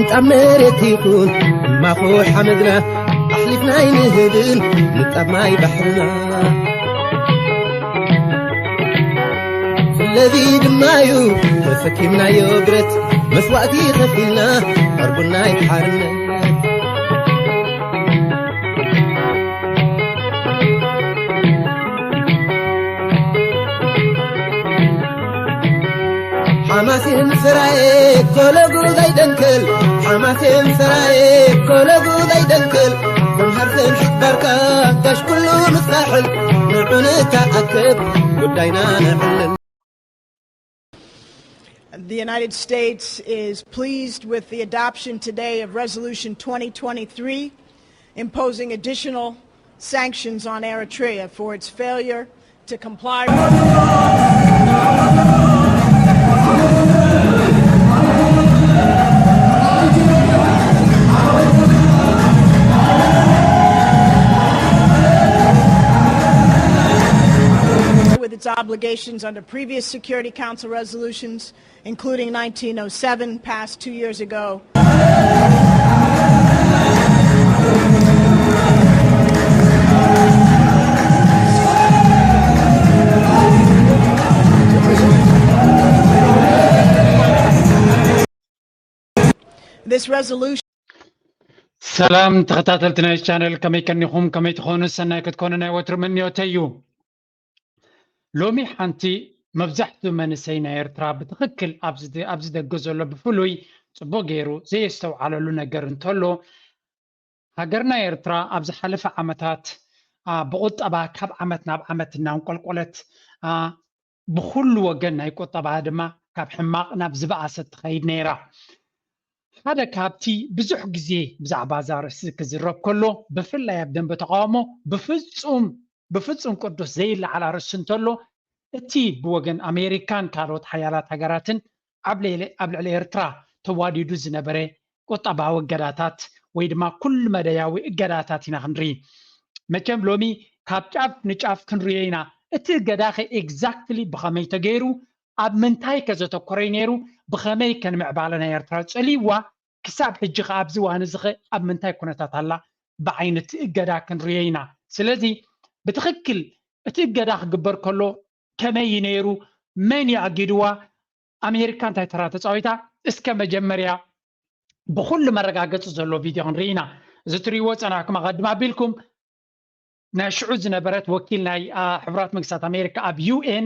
ካብ መሬት ይኹን ማኹ ሓመድና ኣሕሊፍና ኣይንህብን ንጣብ ማይ ባሕርና። ስለዚ ድማዩ ተሰኪምናዮ ብረት መስዋእቲ ከፊልና ቀርቡና ሓርነት። ሓማሴን ሰራየ ኮለጉ ዘይደንክል፣ ሓማሴን ሰራየ ኮለጉ ዘይደንክል፣ ዘምሃር ዘምሽት ባርካ ጋሽ ኩሉ ንሳሕል፣ ንዑ ንተኣከብ ጉዳይና ነዕልል። The United States is pleased with the adoption today of Resolution twenty twenty-three, imposing additional sanctions on Eritrea for its failure to comply with its obligations under previous Security Council resolutions, including nineteen oh seven, passed two years ago. This resolution ሰላም ተኸታተልቲ ናይ ቻነል፣ ከመይ ከኒኹም? ከመይ ትኾኑ? ሰናይ ክትኮኑ ናይ ወትሩ ምንዮተይ እዩ። ሎሚ ሓንቲ መብዛሕትኡ መንእሰይ ናይ ኤርትራ ብትኽክል ኣብዚ ኣብዚ ደገ ዘሎ ብፍሉይ ጽቡቕ ገይሩ ዘየስተውዓለሉ ነገር እንተሎ፣ ሃገርና ኤርትራ ኣብ ዝሓለፈ ዓመታት ብቁጠባ ካብ ዓመት ናብ ዓመት እናንቆልቆለት፣ ብኹሉ ወገን ናይ ቁጠባ ድማ ካብ ሕማቕ ናብ ዝበኣሰ ትኸይድ ነይራ። ሓደ ካብቲ ብዙሕ ግዜ ብዛዕባ እዛ ርእሲ ክዝረብ ከሎ፣ ብፍላይ ኣብ ደንበ ተቓውሞ ብፍጹም ብፍጹም ቅዱስ ዘይለዓል ኣርእስቲ እንተሎ፣ እቲ ብወገን ኣሜሪካን ካልኦት ሓያላት ሃገራትን ኣብ ልዕሊ ኣብ ልዕሊ ኤርትራ ተዋዲዱ ዝነበረ ቁጠባዊ እገዳታት ወይ ድማ ኩሉ መደያዊ እገዳታት ኢና ክንርኢ። መቸም ሎሚ ካብ ጫፍ ንጫፍ ክንርእዮ ኢና። እቲ እገዳ ከ exactly ብኸመይ ተገይሩ፣ ኣብ ምንታይ ከ ዘተኮረ እዩ ነይሩ፣ ብኸመይ ከ ንምዕባለ ናይ ኤርትራ ጸልይዋ፣ ክሳብ ሕጂ ከ ኣብዚ እዋን እዚ ከ ኣብ ምንታይ ኩነታት ኣላ፣ ብዓይኒ እቲ እገዳ ክንርእዮ ኢና። ስለዚ ብትኽክል እቲ እገዳ ክግበር ከሎ ከመይ እዩ ነይሩ፣ መን እዩ ኣጊድዋ፣ ኣሜሪካ እንታይ ተራ ተፃዊታ፣ እስከ መጀመርያ ብኩሉ መረጋገፂ ዘሎ ቪድዮ ክንርኢ ኢና። እዚ ትሪእዎ ፀናሕኩም ኣቐድም ኣቢልኩም ናይ ሽዑ ዝነበረት ወኪል ናይ ሕቡራት መንግስታት ኣሜሪካ ኣብ ዩ ኤን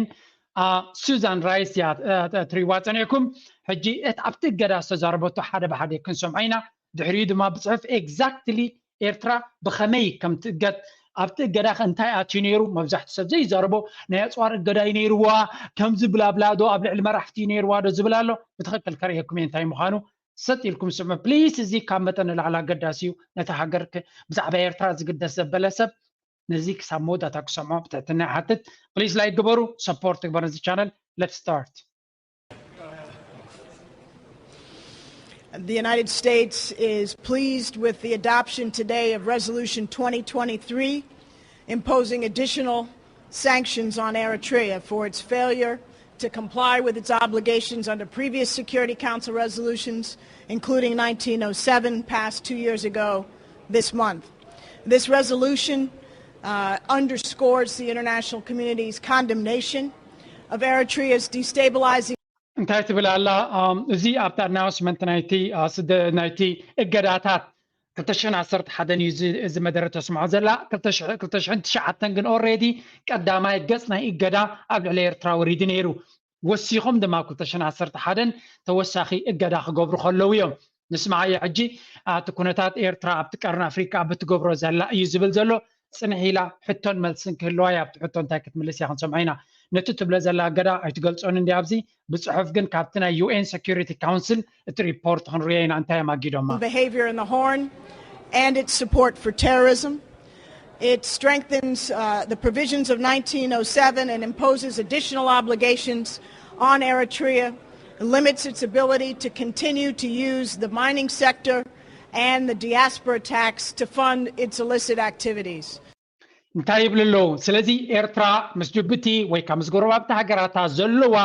ሱዛን ራይስ እያ ትሪእዋ ፀኒሕኩም። ሕጂ እቲ ኣብቲ እገዳ ዝተዛረበቶ ሓደ ብሓደ ክንሰምዖ ኢና። ድሕሪኡ ድማ ብፅሑፍ exactly ኤርትራ ብኸመይ ከም ትእገድ ኣብቲ እገዳ ከ እንታይ ኣትዩ ነይሩ? መብዛሕትኡ ሰብ ዘይዛረቦ ናይ ኣፅዋር እገዳ እዩ ነይርዋ፣ ከምዚ ብላብላ ዶ ኣብ ልዕሊ መራሕቲ እዩ ነይርዋ ዶ ዝብል ኣሎ። ብትኽክል ከርእየኩም እየ እንታይ ምዃኑ። ሰጥ ኢልኩም ስምዑ please። እዚ ካብ መጠን ንላዕሊ ኣገዳሲ እዩ። ነታ ሃገር ብዛዕባ ኤርትራ ዝግደስ ዘበለ ሰብ ነዚ ክሳብ መወዳእታ ክሰምዖ ብትሕትና ይሓትት። Please like ግበሩ፣ support ግበሩ ነዚ channel። Let's start። The United States is pleased with the adoption today of Resolution twenty twenty-three, imposing additional sanctions on Eritrea for its failure to comply with its obligations under previous Security Council resolutions, including nineteen oh seven, passed two years ago this month. This resolution uh, underscores the international community's condemnation of Eritrea's destabilizing እንታይ ትብል ኣላ? እዚ ኣብታ ኣናውንስመንት ናይቲ ናይቲ እገዳታት ክልተ ሽሕን ዓሰርተ ሓደን እዩ እዚ መደረ ተስምዖ ዘላ። ክልተ ሽሕን ትሽዓተን ግን ኦሬዲ ቀዳማይ ገጽ ናይ እገዳ ኣብ ልዕሊ ኤርትራ ወሪዱ ነይሩ። ወሲኾም ድማ ኣብ ክልተ ሽሕን ዓሰርተ ሓደን ተወሳኺ እገዳ ክገብሩ ከለዉ እዮም። ንስምዓዮ ሕጂ፣ እቲ ኩነታት ኤርትራ ኣብቲ ቀርኒ ኣፍሪቃ ብትገብሮ ዘላ እዩ ዝብል ዘሎ። ጽንሕ ኢላ ሕቶን መልስን ክህልዋ እያ። ኣብቲ ሕቶ እንታይ ክትምልስ እያ ክንሰምዖ ኢና። ነቲ ትብሎ ዘላ እገዳ ኣይትገልጾን እንዲ ኣብዚ ብጽሑፍ ግን ካብቲ ናይ ዩ ኤን ሰኪሪቲ ካውንስል እቲ ሪፖርት ክንርእዮ ኢና እንታይ እዮም ኣጊዶማ። behavior in the Horn and its support for terrorism. It strengthens uh, the provisions of nineteen oh seven and imposes additional obligations on Eritrea, limits its ability to continue to use the mining sector and the diaspora tax to fund its illicit activities. እንታይ ይብሉ ኣለዉ? ስለዚ ኤርትራ ምስ ጅቡቲ ወይ ካብ ምስ ጎረባብቲ ሃገራታ ዘለዋ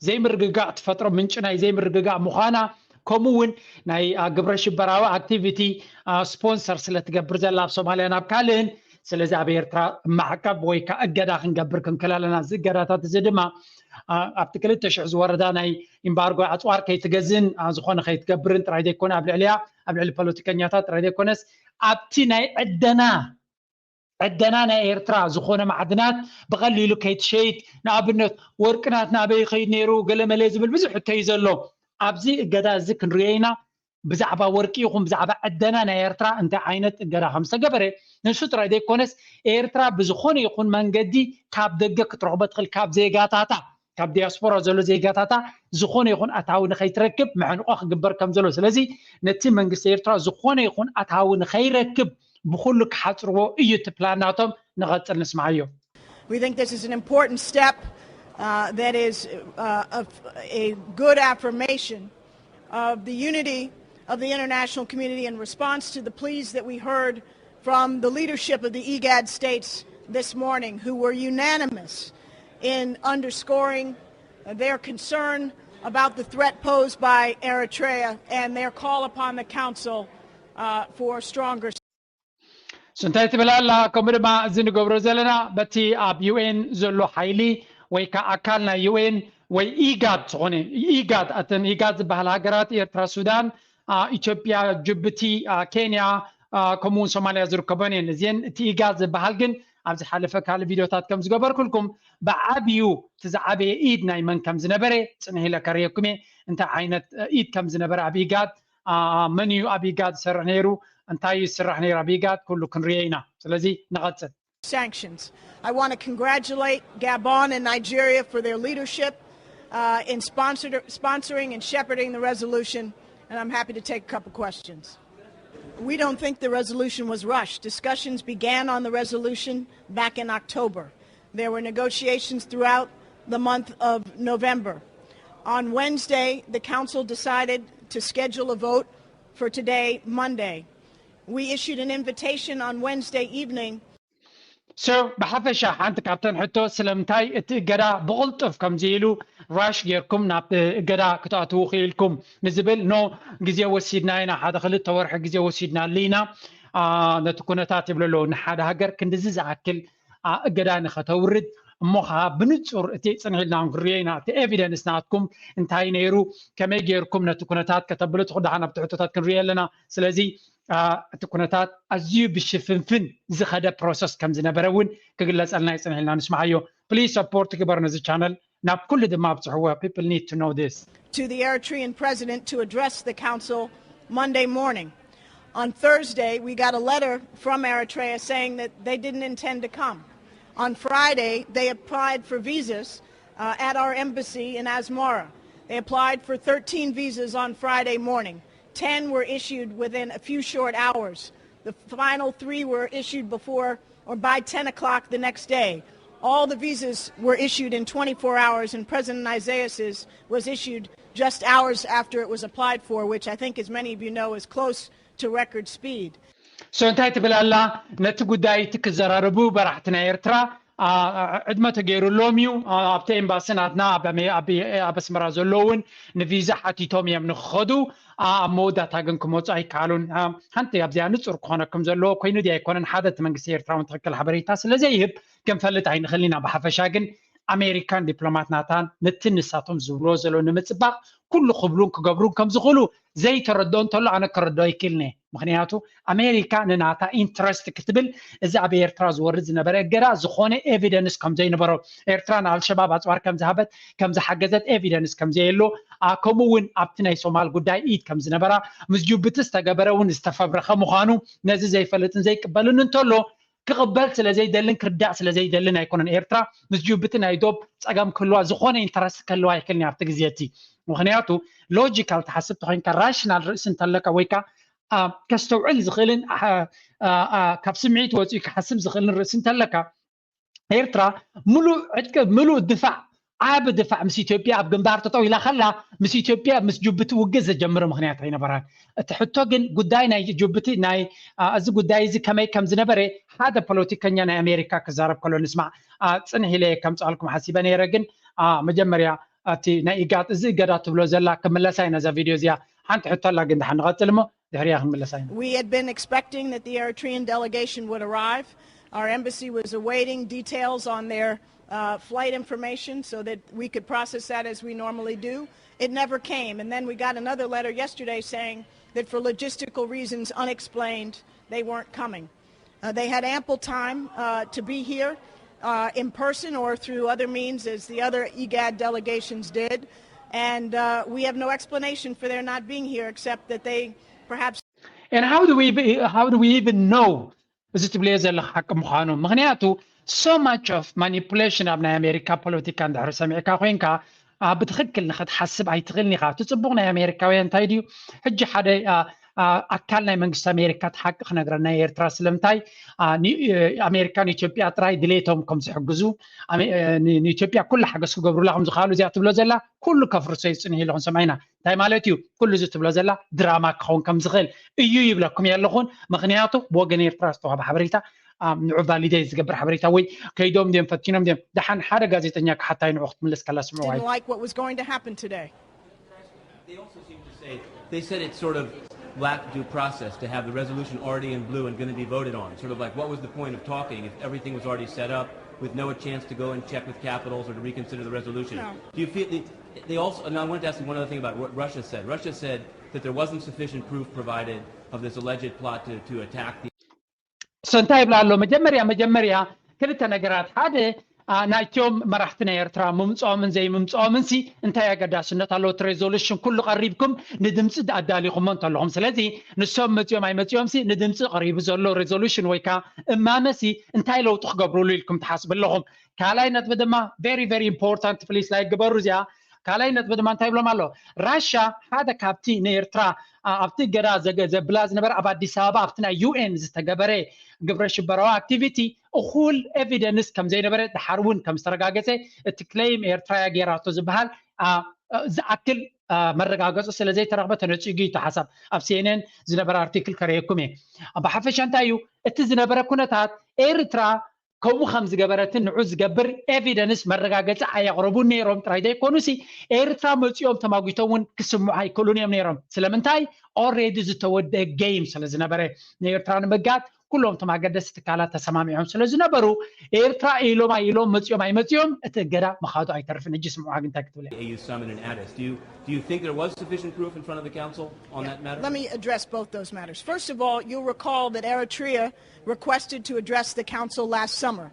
ዘይምርግጋእ ትፈጥሮ ምንጪ ናይ ዘይምርግጋእ ምዃና ከምኡ እውን ናይ ግብረ ሽበራዊ ኣክቲቪቲ ስፖንሰር ስለ ትገብር ዘላ ኣብ ሶማልያ ናብ ካልእን። ስለዚ ኣብ ኤርትራ ማዕቀብ ወይ ከዓ እገዳ ክንገብር ክንክእል ኣለና። እዚ እገዳታት እዚ ድማ ኣብቲ ክልተ ሽሕ ዝወረዳ ናይ ኢምባርጎ ኣፅዋር ከይትገዝእን ዝኾነ ከይትገብርን ጥራይ ዘይኮነ ኣብ ልዕሊያ ኣብ ልዕሊ ፖለቲከኛታት ጥራይ ዘይኮነስ ኣብቲ ናይ ዕደና ዕደና ናይ ኤርትራ ዝኾነ ማዕድናት ብቐሊሉ ከይትሸይጥ፣ ንኣብነት ወርቅናት ናበይ ይኸይድ ነይሩ ገለመለ ዝብል ብዙሕ ሕቶ እዩ ዘሎ። ኣብዚ እገዳ እዚ ክንሪኦ ኢና። ብዛዕባ ወርቂ ይኹን ብዛዕባ ዕደና ናይ ኤርትራ እንታይ ዓይነት እገዳ ከም ዝተገበረ ንሱ ጥራይ ዘይኮነስ ኤርትራ ብዝኾነ ይኹን መንገዲ ካብ ደገ ክትረኽቦ ትኽእል ካብ ዜጋታታ ካብ ዲያስፖራ ዘሎ ዜጋታታ ዝኾነ ይኹን ኣታዊ ንኸይትረክብ መሕንቆ ክግበር ከም ዘሎ ስለዚ ነቲ መንግስቲ ኤርትራ ዝኾነ ይኹን ኣታዊ ንኸይረክብ ብኩሉ ክሓፅርዎ እዩ እቲ ፕላን ናቶም። ንቐፅል ንስማዓዮ። We think this is an important step uh, that is uh, a, a good affirmation of the unity of the international community in response to the pleas that we heard from the leadership of the IGAD states this morning, who were unanimous in underscoring their concern about the threat posed by Eritrea and their call upon the Council uh, for stronger. እንታይ ትብል ኣላ? ከምኡ ድማ እዚ ንገብሮ ዘለና በቲ ኣብ ዩኤን ዘሎ ሓይሊ ወይ ከዓ ኣካል ናይ ዩኤን ወይ ኢጋድ ዝኾነ ኢጋድ፣ እተን ኢጋድ ዝበሃል ሃገራት ኤርትራ፣ ሱዳን፣ ኢትዮጵያ፣ ጅቡቲ፣ ኬንያ ከምኡውን ሶማልያ ዝርከበን እየን። እዚን እቲ ኢጋድ ዝበሃል ግን ኣብ ዝሓለፈ ካልእ ቪድዮታት ከም ዝገበርኩልኩም ብዓብዩ እቲ ዝዓበየ ኢድ ናይ መን ከም ዝነበረ ፅንሕ ኢለ ከርእየኩም እየ። እንታይ ዓይነት ኢድ ከም ዝነበረ ኣብ ኢጋድ፣ መን እዩ ኣብ ኢጋድ ዝሰርሕ ነይሩ፣ እንታይ እዩ ዝስራሕ ነይሩ ኣብ ኢጋድ፣ ኩሉ ክንርዮ ኢና። ስለዚ ንቐፅል። Sanctions. I want to congratulate Gabon and Nigeria for their leadership uh, in sponsored, sponsoring and shepherding the resolution, and I'm happy to take a couple questions. We don't think the resolution was rushed. Discussions began on the resolution back in October. There were negotiations throughout the month of November. On Wednesday, the Council decided to schedule a vote for today, Monday. We issued an invitation on Wednesday evening. So ብሓፈሻ ሓንቲ ካብተን ሕቶ ስለምንታይ እቲ እገዳ ብቕልጡፍ ከምዚ ኢሉ ራሽ ጌርኩም ናብ እገዳ ክትኣትዉ ክኢልኩም ንዝብል ኖ ግዜ ወሲድና ኢና፣ ሓደ ክልተ ወርሒ ግዜ ወሲድናሉ ኢና ነቲ ኩነታት ይብሉ ኣለዉ። ንሓደ ሃገር ክንድዚ ዝኣክል እገዳ ንኸተውርድ እሞ ከዓ ብንፁር እቲ ፅንሕ ኢልና ክንሪኦ ኢና። እቲ ኤቪደንስ ናትኩም እንታይ ነይሩ፣ ከመይ ጌርኩም ነቲ ኩነታት ከተብሉ ትኽእሉ ደሓን ኣብቲ ሕቶታት ክንሪኦ ኣለና። ስለዚ እቲ ኩነታት ኣዝዩ ብሽፍንፍን ዝኸደ ፕሮሰስ ከም ዝነበረ እውን ክግለፀልና ይፅንሕ ኢልና ንስማዓዮ። ፕሊዝ ሰፖርት ግበር ነዚ ቻነል ናብ ኩሉ ድማ ኣብፅሕዎ። People need to know this. To the Eritrean president to address the council Monday morning. On Thursday, we got a letter from Eritrea saying that they didn't intend to come. On Friday, they applied for visas uh, at our embassy in Asmara. They applied for thirteen visas on Friday morning. Ten were issued within a few short hours. The final three were issued before or by ten o'clock the next day. All the visas were issued in twenty-four hours, and President Isaias's was issued just hours after it was applied for, which I think, as many of you know, is close to record speed. So እንታይ ትብል ኣላ? ነቲ ጉዳይ እቲ ክዘራረቡ በራሕቲ ናይ ኤርትራ ዕድመ ተገይሩሎም እዩ። ኣብቲ ኤምባሲ ናትና ኣብ ኣስመራ ዘለውን ንቪዛ ሓቲቶም እዮም ንክኸዱ። ኣብ መወዳእታ ግን ክመፁ ኣይከኣሉን። ሓንቲ ኣብዚኣ ንፁር ክኾነኩም ዘለዎ ኮይኑ ድያ ኣይኮነን፣ ሓደ እቲ መንግስቲ ኤርትራ እውን ትኽክል ሓበሬታ ስለዘይህብ ክንፈልጥ ኣይንኽእል ኢና። ብሓፈሻ ግን ኣሜሪካን ዲፕሎማት ናታን ነቲ ንሳቶም ዝብልዎ ዘለዉ ንምፅባቕ ኩሉ ክብሉን ክገብሩን ከም ዝኽእሉ ዘይተረድኦ እንተሎ ኣነ ክረድኦ ኣይክእልን እየ። ምክንያቱ ኣሜሪካ ንናታ ኢንትረስት ክትብል እዚ ኣብ ኤርትራ ዝወርድ ዝነበረ እገዳ ዝኾነ ኤቪደንስ ከም ዘይነበሮ፣ ኤርትራ ንኣልሸባብ ኣፅዋር ከም ዝሃበት ከም ዝሓገዘት ኤቪደንስ ከም ዘየሎ፣ ከምኡ እውን ኣብቲ ናይ ሶማል ጉዳይ ኢድ ከም ዝነበራ ምስ ጅቡቲ ዝተገበረ እውን ዝተፈብረኸ ምዃኑ ነዚ ዘይፈልጥን ዘይቅበልን እንተሎ ክቕበል ስለ ዘይደልን ክርዳእ ስለ ዘይደልን ኣይኮነን። ኤርትራ ምስ ጅቡቲ ናይ ዶብ ፀገም ክህልዋ ዝኾነ ኢንተረስት ክህልዋ ኣይክእልን ኣብቲ ግዜ እቲ። ምክንያቱ ሎጂካል ትሓስብ ተኮይንካ ራሽናል ርእሲ እንተለካ ወይ ከዓ ከስተውዕል ዝኽእልን ካብ ስምዒት ወፂኡ ክሓስብ ዝኽእልን ርእሲ እንተለካ ኤርትራ ሙሉእ ዕጥቂ ሙሉእ ድፋዕ ዓቢ ድፋዕ ምስ ኢትዮጵያ ኣብ ግንባር ጠጠው ኢላ ከላ ምስ ኢትዮጵያ ምስ ጅቡቲ ውግእ ዘጀምር ምክንያት ኣይነበራን። እቲ ሕቶ ግን ጉዳይ ናይ ጅቡቲ ናይ እዚ ጉዳይ እዚ ከመይ ከም ዝነበረ ሓደ ፖለቲከኛ ናይ ኣሜሪካ ክዛረብ ከሎ ንስማዕ። ፅንሕ ኢለ ከምፅኣልኩም ሓሲበ ነይረ ግን መጀመርያ እቲ ናይ ኢጋድ እዚ እገዳ ትብሎ ዘላ ክምለሳ እዩ ነዛ ቪድዮ እዚኣ። ሓንቲ ሕቶ ኣላ ግን ደሓን ንቐጽል እሞ ድሕሪያ ክንምለሳ ኢና። We had been expecting that the Eritrean delegation would arrive. Our embassy was awaiting details on their uh, flight information so that we could process that as we normally do. It never came. And then we got another letter yesterday saying that for logistical reasons unexplained, they weren't coming. Uh, they had ample time uh, to be here uh, in person or through other means, as the other IGAD delegations did. And uh, we have no explanation for their not being here except that they perhaps And how do we even, how do we even know እዚ ትብልዮ ዘለኻ ሓቂ ምዃኑ? ምኽንያቱ so much of manipulation ኣብ ናይ ኣሜሪካ ፖለቲካ እንድሕር ሰሚዕካ ኮይንካ ብትኽክል ንኸትሓስብ ኣይትኽእልን ኢኻ። እቲ ፅቡቕ ናይ ኣሜሪካውያን እንታይ ድዩ? ሕጂ ሓደ ኣካል ናይ መንግስቲ ኣሜሪካ እቲ ሓቂ ክነግረና ኤርትራ ስለምንታይ ኣሜሪካ ንኢትዮጵያ ጥራይ ድሌቶም ከም ዝሕግዙ ንኢትዮጵያ ኩሉ ሓገዝ ክገብሩላ ከም ዝኽኣሉ እዚኣ ትብሎ ዘላ ኩሉ ከፍርሶ ይፅንህ ኢለኹም ሰማይና እንታይ ማለት እዩ? ኩሉ እዚ ትብሎ ዘላ ድራማ ክኸውን ከም ዝኽእል እዩ ይብለኩም የለኹን። ምኽንያቱ ብወገን ኤርትራ ዝተዋህበ ሓበሬታ ንዑ ቫሊዴት ዝገብር ሓበሬታ ወይ ከይዶም ድዮም ፈቲኖም ድዮም ደሓን ሓደ ጋዜጠኛ ክሓታይ ንዑ ክትምልስ ከላ ስምዑ didn't like what was going to happen today. They also seem to say they said it sort of lacked due process to have the resolution already in blue and going to be voted on. Sort of like, what was the point of talking if everything was already set up with no chance to go and check with capitals or to reconsider the resolution? No. Do you feel? They also, and I wanted to ask you one other thing about what Russia said. Russia said that there wasn't sufficient proof provided of this alleged plot to, to attack the so እንታይ ይብላ ኣሎ? መጀመርያ መጀመርያ ክልተ ነገራት፣ ሓደ ናይቶም መራሕቲ ናይ ኤርትራ ምምፅኦምን ዘይምምፅኦምን ሲ እንታይ ኣገዳስነት ኣለዎ? እቲ ሬዞሉሽን ኩሉ ቀሪብኩም ንድምፂ ኣዳሊኹሞ እንተለኹም፣ ስለዚ ንሶም መፂኦም ኣይመፂኦም ሲ ንድምፂ ቀሪቡ ዘሎ ሬዞሉሽን ወይ ከዓ እማመ ሲ እንታይ ለውጢ ክገብሩሉ ኢልኩም ትሓስቡ ኣለኹም? ካልኣይ ነጥቢ ድማ very very important please like ግበሩ እዚኣ ካልኣይ ነጥቢ ድማ እንታይ ይብሎም ኣሎ? ራሻ ሓደ ካብቲ ንኤርትራ ኣብቲ እገዳ ዘብላ ዝነበረ ኣብ ኣዲስ ኣበባ ኣብቲ ናይ ዩ ኤን ዝተገበረ ግብረ ሽበራዊ ኣክቲቪቲ እኹል ኤቪደንስ ከም ዘይነበረ ድሓር እውን ከም ዝተረጋገፀ እቲ ክሌም ኤርትራ እያ ገይራቶ ዝበሃል ዝኣክል መረጋገፂ ስለ ዘይተረኽበ ተነፂጉ እዩ እቲ ሓሳብ። ኣብ ሲ ኤን ኤን ዝነበረ ኣርቲክል ከርእየኩም እየ። ብሓፈሻ እንታይ እዩ እቲ ዝነበረ ኩነታት? ኤርትራ ከምኡ ከም ዝገበረትን ንዑ ዝገብር ኤቪደንስ መረጋገፂ ኣየቕረቡን ነይሮም ጥራይ ዘይኮኑሲ ኤርትራ መፂኦም ተማጒቶም እውን ክስምዑ ኣይክእሉን እዮም ነይሮም። ስለምንታይ? ኦሬዲ ዝተወደአ ጌም ስለ ዝነበረ ንኤርትራ ንምጋት ኩሎም እቶም ኣገደስቲ ትካላት ተሰማሚዖም ስለ ዝነበሩ ኤርትራ ኢሎም ኣይኢሎም መፂኦም ኣይመፂኦም እቲ እገዳ ምኻዱ ኣይተርፍን። ሕጂ ስምዑ ግን እንታይ ክትብል እያ? A U summit in Addis. Do you, do you think there was sufficient proof in front of the council on that matter? Let me address both those matters. First of all, you'll recall that Eritrea requested to address the council last summer.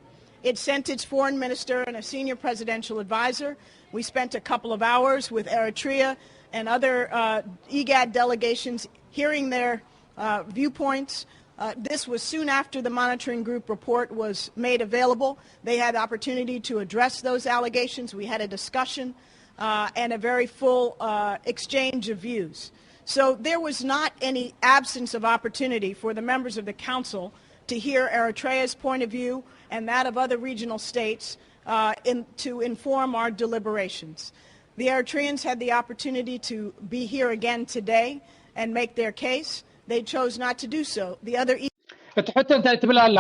It sent its foreign minister and a senior presidential advisor. We spent a couple of hours with Eritrea and other uh, IGAD delegations, hearing their uh, viewpoints. Uh, this was soon after the monitoring group report was made available. They had opportunity to address those allegations. We had a discussion uh, and a very full uh, exchange of views. So there was not any absence of opportunity for the members of the council to hear Eritrea's point of view and that of other regional states uh, in, to inform our deliberations. The Eritreans had the opportunity to be here again today and make their case. They chose not to do so. The other እቲ ሕቶ እንታይ ትብል ኣላ?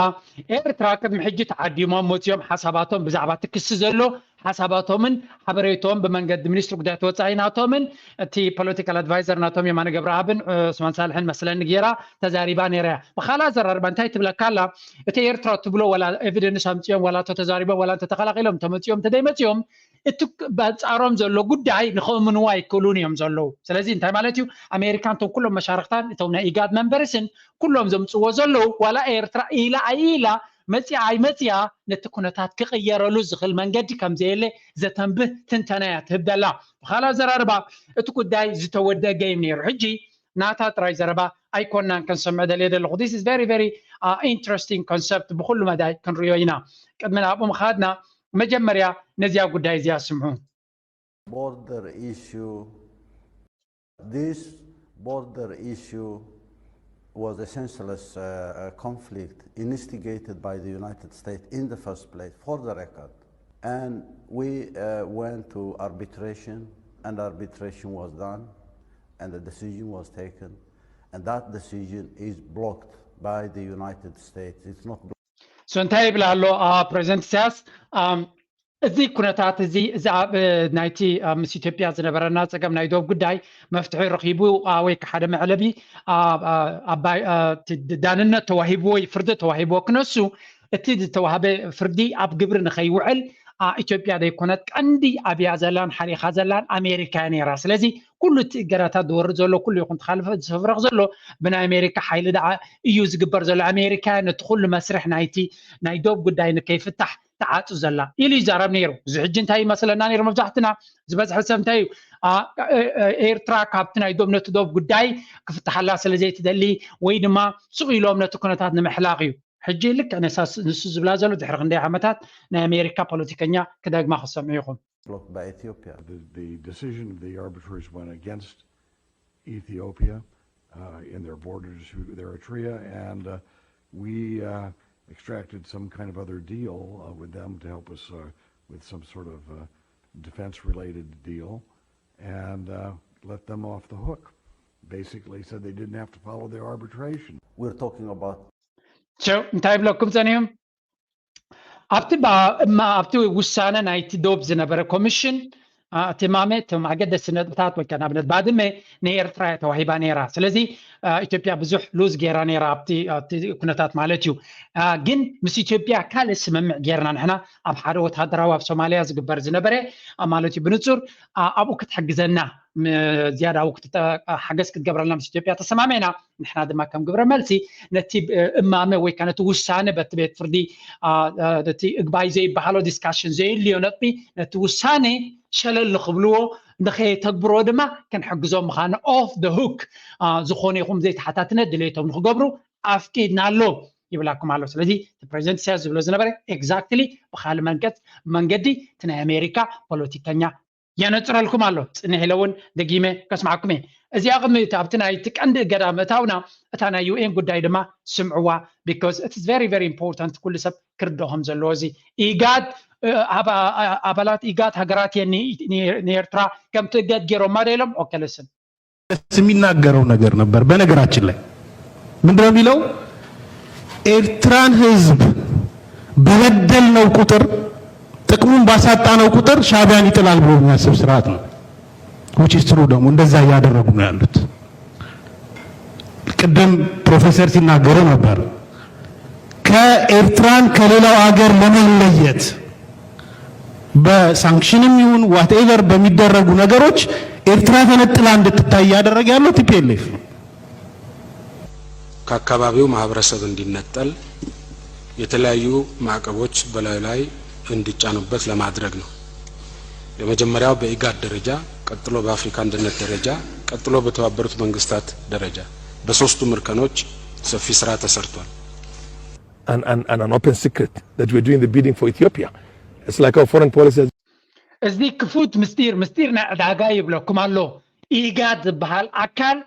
ኤርትራ ቅድሚ ሕጂ ተዓዲሞም መፅኦም ሓሳባቶም ብዛዕባ እቲ ክሲ ዘሎ ሓሳባቶምን ሓበሬቶምን ብመንገዲ ሚኒስትሪ ጉዳያት ወፃኢ ናቶምን እቲ ፖለቲካል ኣድቫይዘር ናቶም የማነ ገብረኣብን ዑስማን ሳልሕን መስለኒ ገይራ ተዛሪባ ነይራ እያ። ብካልእ ኣዘራርባ እንታይ ትብለካ ኣላ? እቲ ኤርትራ ትብሎ ዋላ ኤቪደንስ ኣምፅኦም ዋላ ተተዛሪቦም ዋላ እንተተኸላኺሎም እንተመፅኦም እንተደይመፅኦም እቲ በንፃሮም ዘሎ ጉዳይ ንኸእምንዎ ኣይክእሉን እዮም ዘለዉ። ስለዚ እንታይ ማለት እዩ? ኣሜሪካን እቶም ኩሎም መሻርክታን እቶም ናይ ኢጋድ መንበርስን ኩሎም ዘምፅዎ ዘለዉ ዋላ ኤርትራ ኢላ ኣይኢላ መፅያ ኣይመፅያ ነቲ ኩነታት ክቕየረሉ ዝኽእል መንገዲ ከምዘየለ ዘተንብህ ትንተና እያ ትህብ ዘላ። ብኻልእ ኣዘራርባ እቲ ጉዳይ ዝተወደ ገይም ነይሩ። ሕጂ ናታ ጥራይ ዘረባ ኣይኮናን ከንሰምዕ ደልየ ዘለኹ። This is very very interesting concept ብኩሉ መዳይ ክንሪኦ ኢና። ቅድሚ ናብኡ ምኻድና መጀመርያ ነዚያ ጉዳይ እዚኣ ስምዑ። Border issue. This border issue was a senseless uh, uh, conflict instigated by the United States in the first place, for the record. And we uh, went to arbitration, and arbitration was done, and the decision was taken. And that decision is blocked by the United States. It's not so እንታይ ይብል ኣሎ ፕሬዚደንት ኢሳያስ? እዚ ኩነታት እዚ እዚ ኣብ ናይቲ ምስ ኢትዮጵያ ዝነበረና ፀገም ናይ ዶብ ጉዳይ መፍትሒ ረኺቡ ወይ ሓደ መዕለቢ ዳንነት ተዋሂብዎ ወይ ፍርዲ ተዋሂብዎ ክነሱ እቲ ዝተዋህበ ፍርዲ ኣብ ግብሪ ንኸይውዕል ኢትዮጵያ ዘይኮነት ቀንዲ ኣብያ ዘላን ሓሊኻ ዘላን ኣሜሪካ ነይራ። ስለዚ ኩሉ እቲ እገዳታት ዝወርድ ዘሎ ኩሉ ይኹን ተኻልፈ ዝፍረኽ ዘሎ ብናይ ኣሜሪካ ሓይሊ ደኣ እዩ ዝግበር ዘሎ። ኣሜሪካ ነቲ ኩሉ መስርሕ ናይቲ ናይ ዶብ ጉዳይ ንከይፍታሕ ተዓፁ ዘላ ኢሉ ይዛረብ ነይሩ። እዚ ሕጂ እንታይ ይመስለና ነይሩ? መብዛሕትና ዝበዝሐ ሰብ እንታይ እዩ ኤርትራ ካብቲ ናይ ዶብ ነቲ ዶብ ጉዳይ ክፍትሓላ ስለ ዘይትደሊ ወይ ድማ ስቕ ኢሎም ነቲ ኩነታት ንምሕላቕ እዩ። ሕጂ ልክዕ ንሱ ዝብላ ዘሎ ድሕሪ ክንደይ ዓመታት ናይ ኣሜሪካ ፖለቲከኛ ክደግማ ክሰምዑ ኢኹም። Look, by Ethiopia. The, the decision of the arbitrators went against Ethiopia uh, in their borders with Eritrea, and uh, we uh, extracted some kind of other deal uh, with them to help us uh, with some sort of uh, defense-related deal, and uh, let them off the hook. Basically, said they didn't have to follow their arbitration. We're talking about እንታይ ይብለኩም ጸኒዮም ኣብቲ ኣብቲ ውሳነ ናይቲ ዶብ ዝነበረ ኮሚሽን እቲ ማመ እቶም ኣገደሲ ነጥብታት ወይ ንኣብነት ባድመ ንኤርትራ ተዋሂባ ነይራ። ስለዚ ኢትዮጵያ ብዙሕ ሉዝ ገይራ ነይራ ኣብቲ ኩነታት ማለት እዩ። ግን ምስ ኢትዮጵያ ካልእ ስምምዕ ገይርና ንሕና ኣብ ሓደ ወታደራዊ ኣብ ሶማልያ ዝግበር ዝነበረ ማለት እዩ ብንጹር ኣብኡ ክትሕግዘና ዝያዳ ሓገዝ ክትገብረልና ምስ ኢትዮጵያ ተሰማሚዕና። ንሕና ድማ ከም ግብረ መልሲ ነቲ እማመ ወይ ከዓ ነቲ ውሳነ በቲ ቤት ፍርዲ እቲ እግባይ ዘይበሃሎ ዲስካሽን ዘየድልዮ ነጥቢ ነቲ ውሳነ ሸለል ንክብልዎ ንከየተግብርዎ ድማ ክንሕግዞም ምዃኑ ኦፍ ደ ሁክ ዝኾነ ይኹን ዘይተሓታትነት ድሌቶም ንክገብሩ ኣፍቂድና ኣሎ ይብላኩም ኣሎ። ስለዚ እቲ ፕሬዚደንት ኢሳያስ ዝብሎ ዝነበረ ኤግዛክትሊ ብካልእ መንቀፅ መንገዲ እቲ ናይ ኣሜሪካ ፖለቲከኛ የነፅረልኩም ኣሎ። ፅንሕ ኢለ እውን ደጊመ ከስማዕኩም እየ። እዚኣ ቅድሚ ኣብቲ ናይቲ ቀንዲ እገዳ ምእታውና እታ ናይ ዩኤን ጉዳይ ድማ ስምዕዋ because it is very very important ኩሉ ሰብ ክርድኦ ከም ዘለዎ እዚ ኢጋድ ኣባላት ኢጋድ ሃገራት እየን ንኤርትራ ከም ትእገድ ገይሮማ ዶ ኢሎም okay listen የሚናገረው ነገር ነበር። በነገራችን ላይ ምንድነው የሚለው ኤርትራን ህዝብ በበደልነው ቁጥር ጥቅሙን ባሳጣነው ቁጥር ሻዕቢያን ይጥላል ብሎ የሚያስብ ስርዓት ነው። Which is true ደግሞ እንደዛ እያደረጉ ነው ያሉት። ቅድም ፕሮፌሰር ሲናገሩ ነበር ከኤርትራን ከሌላው አገር ለመለየት በሳንክሽንም ይሁን whatever በሚደረጉ ነገሮች ኤርትራ ተነጥላ እንድትታይ እያደረገ ያለው ቲ ፒ ኤል ኤፍ ነው። ከአካባቢው ማህበረሰብ እንዲነጠል የተለያዩ ማዕቀቦች በላዩ ላይ እንዲጫኑበት ለማድረግ ነው። የመጀመሪያው በኢጋድ ደረጃ፣ ቀጥሎ በአፍሪካ አንድነት ደረጃ፣ ቀጥሎ በተባበሩት መንግስታት ደረጃ በሶስቱም እርከኖች ሰፊ ስራ ተሰርቷል። and, and, and an open secret that we're doing the bidding for Ethiopia. It's like our foreign policy has እዚ ክፉት ምስጢር ምስጢር ናይ ዕዳጋ ይብለኩም ኣሎ። ኢጋድ ዝበሃል ኣካል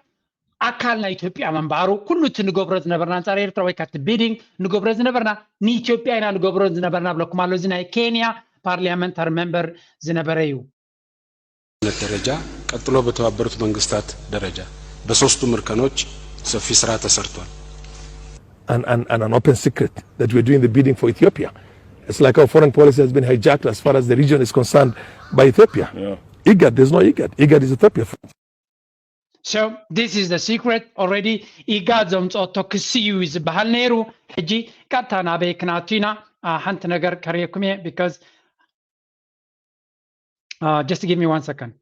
ኣካል ናይ ኢትዮጵያ ምንባሩ ኩሉ እቲ ንገብሮ ዝነበርና ኣንጻር ኤርትራ ወይ ካቲ ቢዲንግ ንገብሮ ዝነበርና ንኢትዮጵያ ኢና ንገብሮ ዝነበርና ብለኩም ኣሎ። እዚ ናይ ኬንያ ፓርሊያመንታሪ ሜምበር ዝነበረ እዩ። ደረጃ ቀጥሎ በተባበሩት መንግስታት ደረጃ በሶስቱም እርከኖች ሰፊ ስራ ተሰርቷል። and, and, and an open secret that we're doing the bidding for Ethiopia. It's like our foreign policy has been hijacked as far as the region is concerned by Ethiopia. Yeah. IGAD, there's no IGAD. IGAD is Ethiopia. So this is the secret already. ኢጋድ ዘምፀኦቶ ክሲ እዩ ዝበሃል ነይሩ። ሕጂ ቀጥታ ናበይ ክናቱ ኢና? ሓንቲ ነገር ከርእየኩም እየ because Uh, just give me one second.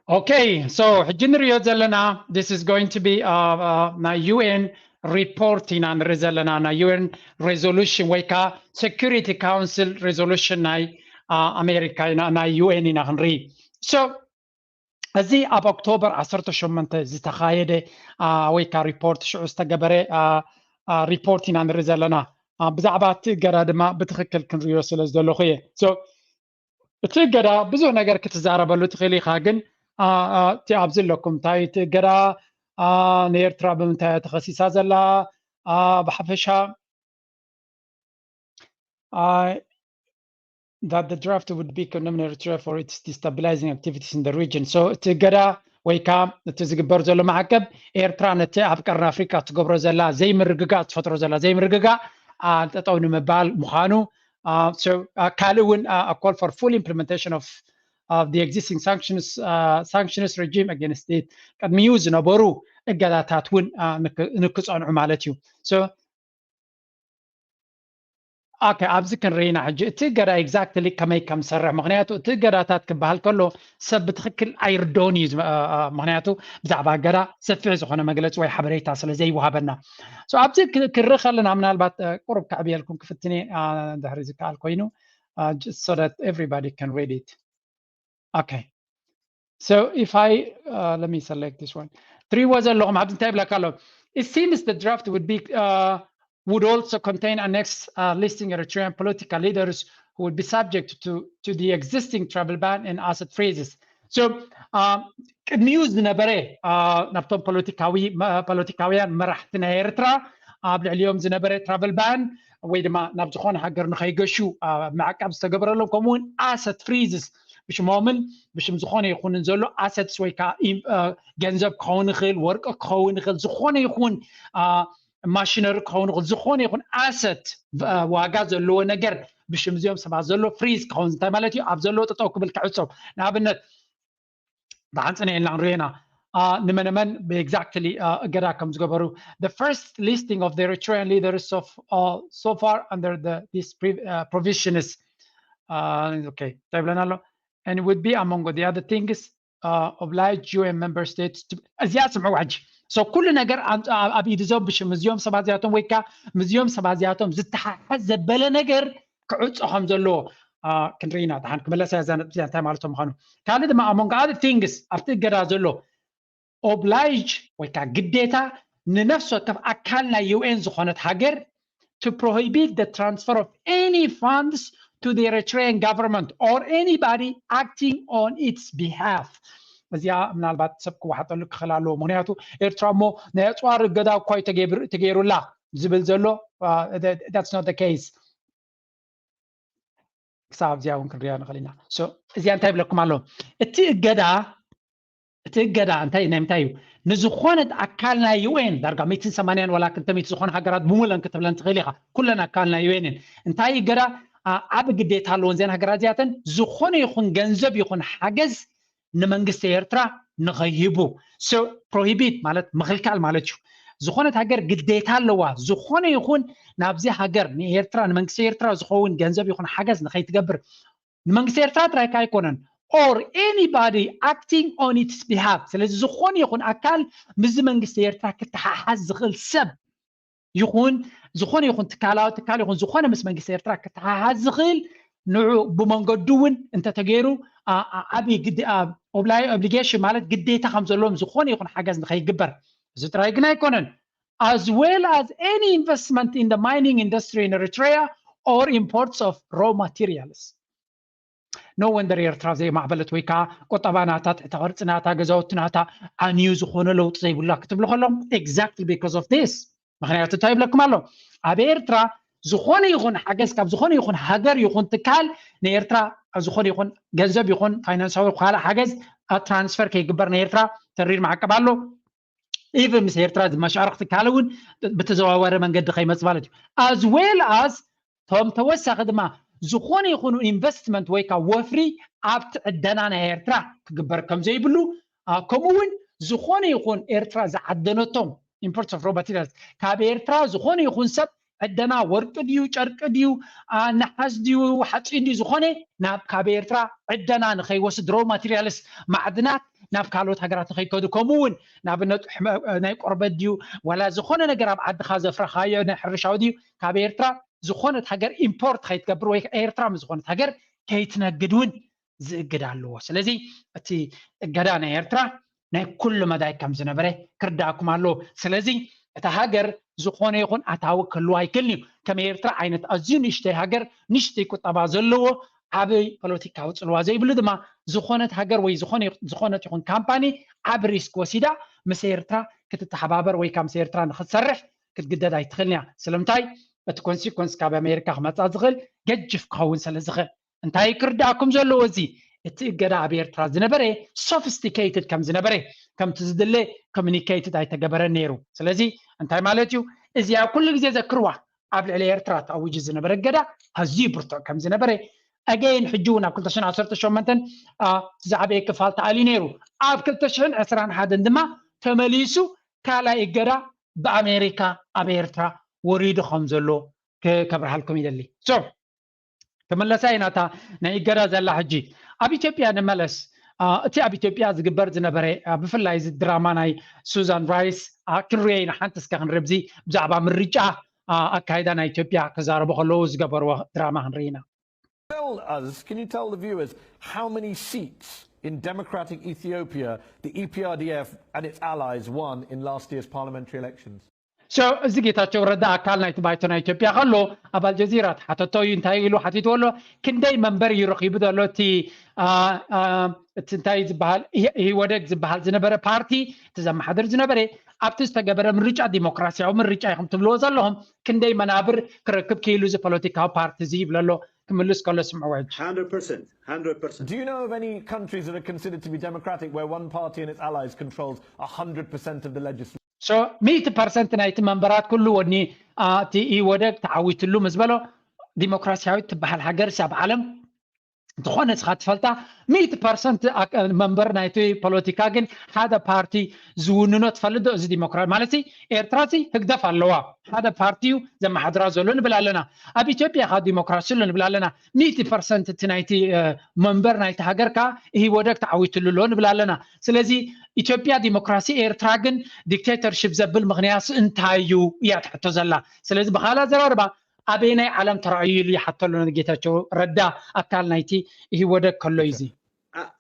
Okay, so ሕጂ ንሪኦ ዘለና this is going to be uh, uh, ናይ U N report ኢና ንርኢ ዘለና ናይ U N resolution ወይ ከዓ Security Council resolution ናይ ኣሜሪካ ኢና ናይ U N ኢና ክንርኢ። So እዚ ኣብ ኦክቶበር ዓሰርተ ሸሞንተ ዝተኻየደ ወይ ከዓ ሪፖርት ሽዑ ዝተገበረ ሪፖርት ኢና ንርኢ ዘለና። ብዛዕባ እቲ እገዳ ድማ ብትኽክል ክንሪኦ ስለ ዝደለኹ እየ። እቲ እገዳ ብዙሕ ነገር ክትዛረበሉ ትኽእል ኢኻ፣ ግን እቲ ኣብዚ ኣለኩም እንታይ እቲ እገዳ ንኤርትራ ብምንታይ ተኸሲሳ ዘላ ብሓፈሻ that the draft would be condemned Eritrea for its destabilizing activities in the region. So እቲ እገዳ ወይ ከዓ እቲ ዝግበር ዘሎ ማዕቀብ ኤርትራ ነቲ ኣብ ቀርኒ ኣፍሪካ ትገብሮ ዘላ ዘይምርግጋእ ትፈጥሮ ዘላ ዘይምርግጋእ ጠጠው ንምባል ምዃኑ ካልእ እውን call for full implementation of the existing sanctions sanctions regime against it ቅድሚኡ ዝነበሩ እገዳታት እውን ንክፀንዑ ማለት እዩ። ኦኬ ኣብዚ ክንርኢና ሕጂ እቲ እገዳ exactly ከመይ ከም ዝሰርሕ ምክንያቱ እቲ እገዳታት ክበሃል ከሎ ሰብ ብትክክል ኣይርደውን እዩ ምክንያቱ ብዛዕባ እገዳ ሰፊሕ ዝኮነ መግለፂ ወይ ሓበሬታ ስለ ዘይወሃበና ኣብዚ ክርኢ ከለና ምናልባት ቁሩብ ከዕብየልኩም ክፍትኔ ድሕሪ ዝከኣል ኮይኑ so that everybody can read it okay so if I uh, let me select this one ትሪእዎ ዘለኹም ኣብዚ እንታይ ይብለካ ኣሎ it seems the draft would be uh, would also contain a next uh, listing Eritrean political leaders who would be subject to, to the existing travel ban and asset freezes. So, ቅድሚኡ ዝነበረ ናብቶም ፖለቲካውያን መራሕቲ ናይ ኤርትራ ኣብ ልዕሊኦም ዝነበረ travel ban ወይ ድማ ናብ ዝኾነ ሃገር ንኸይገሹ ማዕቀብ ዝተገበረሎም ከምኡውን asset freezes ብሽሞምን ብሽም ዝኾነ ይኹንን ዘሎ assets ወይ ከዓ ገንዘብ ክኸውን ይኽእል፣ ወርቂ ክኸውን ይኽእል፣ ዝኾነ ይኹን machinery ክኸውን ይኽእል፣ ዝኾነ ይኹን asset ዋጋ ዘለዎ ነገር ብሽም እዚኦም ሰባት ዘሎ freeze ክኸውን እንታይ ማለት እዩ? ኣብ ዘሎ ጠጠው ክብል ክዕጾ ንኣብነት ብሓንፅነ ኢልና ንሪኦ ኢና ንመነመን exactly እገዳ ከም ዝገበሩ the first listing of the Eritrean leaders of uh, so far under the this pre, uh, provision is uh, okay እንታይ ይብለና ኣሎ and would be among the other things uh, oblige U N member states to እዚኣ ስምዑ ሕጂ so ኩሉ ነገር ኣብ ኢድ እዞም ብሽም እዚኦም ሰባት እዚኣቶም ወይ ከዓ ምስዚኦም ሰባት እዚኣቶም ዝተሓሓዝ ዘበለ ነገር ክዕፆ ከም ዘለዎ ክንርኢ ኢና። ደሓን ክምለሳ እያ እዛ ነጥቢ እንታይ ማለት ምዃኑ። ካልእ ድማ among other things ኣብቲ እገዳ ዘሎ oblige ወይ ከዓ ግዴታ ንነፍሲ ወከፍ ኣካል ናይ U N ዝኾነት ሃገር to prohibit the transfer of any funds to the Eritrean government or anybody acting on its behalf። እዚኣ ምናልባት ሰብ ክወሓጠሉ ክኽእል ኣለዎ። ምክንያቱ ኤርትራ እሞ ናይ ኣፅዋር እገዳ እኳ እዩ ተገይሩላ ዝብል ዘሎ that's not the case። ክሳብ ኣብዚኣ እውን ክንሪኣ ንኽእል ኢና። እዚኣ እንታይ ይብለኩም ኣሎ? እቲ እገዳ እቲ እገዳ እንታይ ናይ ምንታይ እዩ? ንዝኾነት ኣካል ናይ U N ዳርጋ ሚእትን ሰማንያን ዋላ ክልተ ሚእቲ ዝኾነ ሃገራት ብምለን ክትብለን ትኽእል ኢኻ። ኩለን ኣካል ናይ U N እየን። እንታይ እገዳ ዓቢ ግዴታ ኣለወን እዘን ሃገራት እዚኣተን ዝኾነ ይኹን ገንዘብ ይኹን ሓገዝ ንመንግስቲ ኤርትራ ንኸይህቡ prohibit ማለት ምኽልካል ማለት እዩ። ዝኾነት ሃገር ግዴታ ኣለዋ ዝኾነ ይኹን ናብዚ ሃገር ንኤርትራ ንመንግስቲ ኤርትራ ዝኸውን ገንዘብ ይኹን ሓገዝ ንኸይትገብር ንመንግስቲ ኤርትራ ጥራይ ኣይኮነን or anybody acting on its behalf። ስለዚ ዝኾነ ይኹን ኣካል ምስዚ መንግስቲ ኤርትራ ክተሓሓዝ ዝኽእል ሰብ ይኹን ዝኾነ ይኹን ትካላዊ ትካል ይኹን ዝኾነ ምስ መንግስቲ ኤርትራ ክተሓሓዝ ዝኽእል ንዑ ብመንገዱ እውን እንተተገይሩ ዓብዪ obligation ማለት ግዴታ ከም ዘለዎም ዝኾነ ይኹን ሓገዝ ንኸይግበር እዚ ጥራይ ግን ኣይኮነን as well as any investment in the mining industry in Eritrea or imports of raw materials no wonder ኤርትራ ዘይማዕበለት ወይ ከዓ ቁጠባ ናታ ትሕተ ቅርፂ ናታ ገዛውቲ ናታ ዓንዩ ዝኾነ ለውጢ ዘይብላ ክትብሉ ከሎም exactly because of this ምክንያቱ እንታይ ይብለኩም ኣሎ ኣብ ኤርትራ ዝኾነ ይኹን ሓገዝ ካብ ዝኾነ ይኹን ሃገር ይኹን ትካል ንኤርትራ ዝኾነ ይኹን ገንዘብ ይኹን ፋይናንሳዊ ካልእ ሓገዝ transfer ከይግበር ንኤርትራ ተሪር ማዕቀብ ኣሎ even ምስ ኤርትራ ዝመሻርክ ትካል እውን ብተዘዋዋሪ መንገዲ ከይመፅ ማለት እዩ as well as ቶም ተወሳኺ ድማ ዝኾነ ይኹኑ investment ወይ ከዓ ወፍሪ ኣብቲ ዕደና ናይ ኤርትራ ክግበር ከም ዘይብሉ ከምኡ እውን ዝኾነ ይኹን ኤርትራ ዝዓደነቶም imports of raw materials ካብ ኤርትራ ዝኾነ ይኹን ሰብ ዕደና ወርቂ ድዩ ጨርቂ ድዩ ነሓስ ድዩ ሓፂን ድዩ ዝኾነ ናብ ካብ ኤርትራ ዕደና ንኸይወስድ raw materials ማዕድናት ናብ ካልኦት ሃገራት ንኸይከዱ ከምኡ እውን ንኣብነት ናይ ቆርበት ድዩ ዋላ ዝኾነ ነገር ኣብ ዓድኻ ዘፍረኻዮ ናይ ሕርሻዊ ድዩ ካብ ኤርትራ ዝኾነት ሃገር import ከይትገብር ወይ ኤርትራ ምስ ዝኾነት ሃገር ከይትነግድ እውን ዝእግድ ኣለዎ። ስለዚ እቲ እገዳ ናይ ኤርትራ ናይ ኩሉ መዳይ ከም ዝነበረ ክርዳእኩም ኣለዎ። ስለዚ እታ ሃገር ዝኾነ ይኹን ኣታዊ ክህልዋ ኣይክእልን እዩ። ከም ኤርትራ ዓይነት ኣዝዩ ንእሽተይ ሃገር፣ ንእሽተይ ቁጠባ ዘለዎ፣ ዓቢ ፖለቲካዊ ጽልዋ ዘይብሉ ድማ፣ ዝኾነት ሃገር ወይ ዝኾነ ይኹ-፣ ዝኾነት ይኹን ካምፓኒ ዓቢ ሪስክ ወሲዳ ምስ ኤርትራ ክትተሓባበር ወይ ካብ ምስ ኤርትራ ንክትሰርሕ ክትግደድ ኣይትኽእልን እያ። ስለምንታይ? እቲ ኮንሲኮንስ ካብ ኣሜሪካ ክመጻ ዝኽእል ገጅፍ ክኸውን ስለ ዝኽእል። እንታይ ክርዳእኩም ዘለዎ እዚ? እቲ እገዳ ኣብ ኤርትራ ዝነበረ ሶፊስቲኬትድ ከም ዝነበረ፣ ከምቲ ዝድለ ኮሚኒኬትድ ኣይተገበረን ነይሩ። ስለዚ እንታይ ማለት እዩ? እዚኣ ኩሉ ግዜ ዘክርዋ። ኣብ ልዕሊ ኤርትራ ተኣዊጁ ዝነበረ እገዳ ኣዝዩ ብርቱዕ ከም ዝነበረ፣ ኣገይን ሕጂ እውን ኣብ ክልተ ሽሕን ዓሰርተ ሸሞንተን፣ አ፣ እቲ ዝዓበየ ክፋል ተኣልዩ ነይሩ። ኣብ ክልተ ሽሕን ዕስራን ሓደን ድማ ተመሊሱ ካልኣይ እገዳ ብኣሜሪካ ኣብ ኤርትራ ወሪዱ ከም ዘሎ ከ-፣ ከብርሃልኩም ይደሊ። So፣ ክምለሳ ኢና እታ ናይ እገዳ ዘላ ሕጂ። ኣብ ኢትዮጵያ ንመለስ። አ፣ እቲ ኣብ ኢትዮጵያ ዝግበር ዝነበረ፣ አ፣ ብፍላይ እዚ ድራማ ናይ ሱዛን ራይስ፣ አ፣ ክንሪኦ ኢና። ሓንቲ እስከ ክንርኢ፣ ብዚ ብዛዕባ ምርጫ፣ አ፣ ኣካይዳ ናይ ኢትዮጵያ ክዛረቡ ከለዉ ዝገበርዎ ድራማ ክንርኢ ኢና። Tell us, can you tell the viewers how many seats in democratic Ethiopia the E P R D F and its allies won in last year's parliamentary elections? So፣ እዚ ጌታቸው ረዳ ኣካል ናይቲ ባይቶ ናይ ኢትዮጵያ ከሎ ኣብ ኣልጀዚራ ተሓተቶ እዩ። እንታይ ኢሉ ሓቲትዎ ኣሎ? ክንደይ መንበር እዩ ረኺቡ ዘሎ እቲ፣ አ፣ አ፣ እቲ እንታይ ዝበሃል፣ ኢህ-፣ ኢህወደግ ዝበሃል ዝነበረ ፓርቲ፣ እቲ ዘመሓድር ዝነበረ፣ ኣብቲ ዝተገበረ ምርጫ፣ ዲሞክራሲያዊ ምርጫ ኢኹም ትብልዎ ዘለኹም፣ ክንደይ መናብር ክረክብ ክኢሉ እዚ ፖለቲካዊ ፓርቲ እዚ ይብል ኣሎ። ክምልስ ከሎ ስምዕዎ ሕጂ። Hundred percent, hundred percent. Do you know of any countries that are considered to be democratic where one party and its allies controls one hundred percent of the legislature? So፣ ሚእቲ ፐርሰንት ናይቲ መንበራት ኩሉ ወኒ፣ አ፣ እቲ ኢህወደግ ተዓዊትሉ ምስ በሎ፣ ዲሞክራሲያዊት ትበሃል ሃገር ኣብ ዓለም ዝኾነ ስኻ ትፈልጣ፣ ሚእቲ ፐርሰንት ኣክ-፣ መንበር ናይቲ ፖለቲካ ግን ሓደ ፓርቲ ዝውንኖ ትፈልጥ ዶ? እዚ ዲሞክራ-፣ ማለት ሲ፣ ኤርትራ ሲ ህግደፍ ኣለዋ፣ ሓደ ፓርቲ እዩ ዘመሓድራ ዘሎ ንብል ኣለና። ኣብ ኢትዮጵያ ካ ዲሞክራሲ ኣሎ ንብል ኣለና። ሚእቲ ፐርሰንት እቲ ናይቲ፣ እ፣ መንበር ናይቲ ሃገር ካ ኢህወደግ ተዓዊትሉ ኣሎ ንብል ኣለና። ስለዚ ኢትዮጵያ ዲሞክራሲ፣ ኤርትራ ግን ዲክቴተርሺፕ ዘብል ምኽንያት እንታይ እዩ እያ ትሕቶ ዘላ። ስለዚ ብኻልእ ኣዘራርባ ኣበየናይ ዓለም ተራእዩ ኢሉ ይሓቶ ኣሎ ንጌታቸው ረዳ፣ ኣካል ናይቲ ኢህወደግ ከሎ እዩ እዚ። At,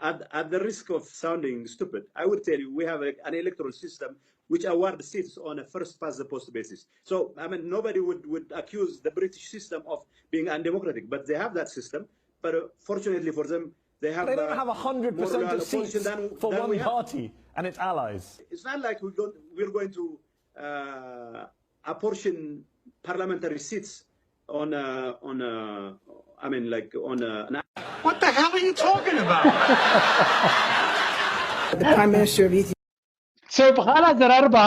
at, at the risk of sounding stupid, I would tell you we have a, an electoral system which award seats on a first past the post basis. So, I mean, nobody would, would accuse the British system of being undemocratic, but they have that system. But uh, fortunately for them, they have, They don't uh, have more one hundred percent loyal of seats opposition than, for than one we have. Party and its allies. It's not like we don't, we're going to uh, apportion parliamentary seats on, uh, on, uh, I mean, like on uh, an What the hell are you talking about? The Prime Minister of Ethiopia. So፣ ብኻልእ ኣዘራርባ፣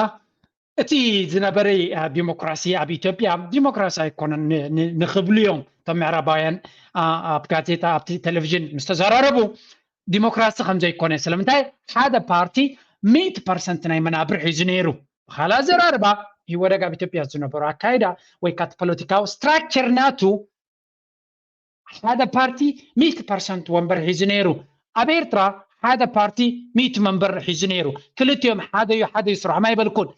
እቲ ዝነበረ፣ አ፣ ዲሞክራሲ ኣብ ኢትዮጵያ ዲሞክራሲ ኣይኮነን ን-፣ ን-፣ ንኽብሉ እዮም እቶም ምዕራባውያን፣ አ፣ ኣብ ጋዜጣ፣ ኣብቲ ቴሌቪዥን ምስ ተዘራረቡ፣ ዲሞክራሲ ከም ዘይኮነ። ስለምንታይ? ሓደ ፓርቲ ሚእቲ ፐርሰንት ናይ መናብር ሒዙ ነይሩ። ብኻልእ ኣዘራርባ፣ ኢህወደግ ኣብ ኢትዮጵያ ዝነበሮ ኣካይዳ ወይ ካቲ ፖለቲካዊ ስትራክቸር ናቱ፣ ሓደ ፓርቲ ሚእቲ ፐርሰንት ወንበር ሒዙ ነይሩ። ኣብ ኤርትራ ሓደ ፓርቲ ሚእቲ መንበር ሒዙ ነይሩ። ክልቲኦም ሓደ እዩ፣ ሓደ እዩ ስርሖም ኣይበልኩን።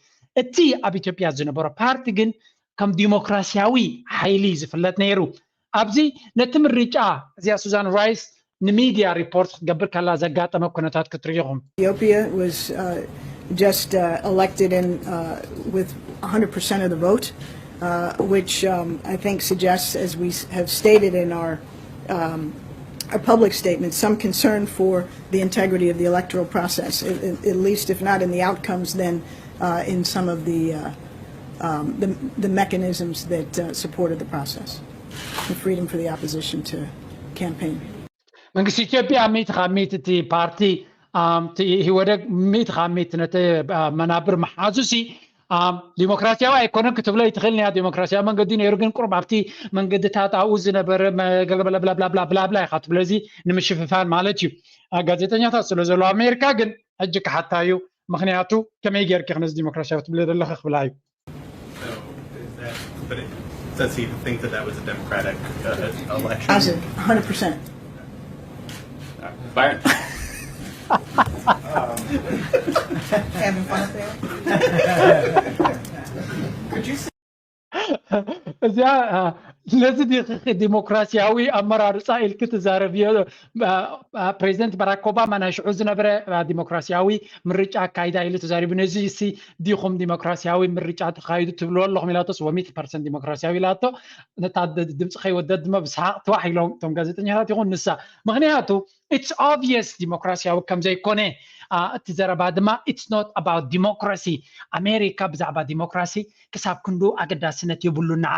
እቲ ኣብ ኢትዮጵያ ዝነበሮ ፓርቲ ግን ከም ዲሞክራሲያዊ ሓይሊ እዩ ዝፍለጥ ነይሩ። ኣብዚ ነቲ ምርጫ፣ እዚኣ ሱዛን ራይስ ንሚድያ ሪፖርት ክትገብር ከላ ዘጋጠመ ኩነታት ክትርኢ ኢኹም። Ethiopia was uh, just uh, elected in uh, with one hundred percent of the vote, uh, which um, I think suggests, as we s- have stated in our um, our public statement, some concern for the integrity of the electoral process, at, at- at least if not in the outcomes, then uh, in some of the uh, um, the, the mechanisms that uh, supported the process, the freedom for the opposition to campaign. መንግስቲ ኢትዮጵያ ሚእቲ ካብ ሚእቲ እቲ ፓርቲ፣ ኣም፣ እቲ ኢህወደግ ሚእቲ ካብ ሚእቲ ነቲ፣ ኣ፣ መናብር መሓዙ ሲ፣ ኣም፣ ዲሞክራሲያዊ ኣይኮነን ክትብሎ ይትኽእል እያ። ዲሞክራሲያዊ መንገዲ ነይሩ፣ ግን ቁሩብ ኣብቲ መንገድታት ኣብኡ ዝነበረ መ-፣ ገለ ብላ ብላ ኢኻ ትብሎ፣ እዚ ንምሽፍፋን ማለት እዩ። ኣ፣ ጋዜጠኛታት ስለ ዘለዉ ኣሜሪካ ግን ሕጂ ክሓታ እዩ። ምኽንያቱ ከመይ ጌርኪ ነዚ ዲሞክራሲያዊ ትብሎ ዘለኺ ክብላ እዩ። So, is that, but it says he thinks that that was a democratic uh, election. As a hundred percent. Byron. Having fun up there? Could you እዚኣ ነዚ ዲሞክራሲያዊ ኣመራርፃ ኢልክ ትዛረብዮ? ፕሬዚደንት ባራክ ኦባማ ናይ ሽዑ ዝነበረ ዲሞክራሲያዊ ምርጫ ኣካይዳ ኢሉ ተዛሪቡ። ነዚ ሲ ዲኹም ዲሞክራሲያዊ ምርጫ ተካይዱ ትብልዎ ኣለኹም ኢላቶስ ወሚት ፐርሰንት ዲሞክራሲያዊ ኢላቶ። ነታ ድምፂ ከይወደድ ድማ ብስሓቅ ትዋሕ ኢሎም እቶም ጋዜጠኛታት ይኹን ንሳ። ምክንያቱ it's obvious ዲሞክራሲያዊ ከም ዘይኮነ። እቲ ዘረባ ድማ it's not about democracy። ኣሜሪካ ብዛዕባ ዲሞክራሲ ክሳብ ክንዱ ኣገዳስነት የብሉ። ንዓ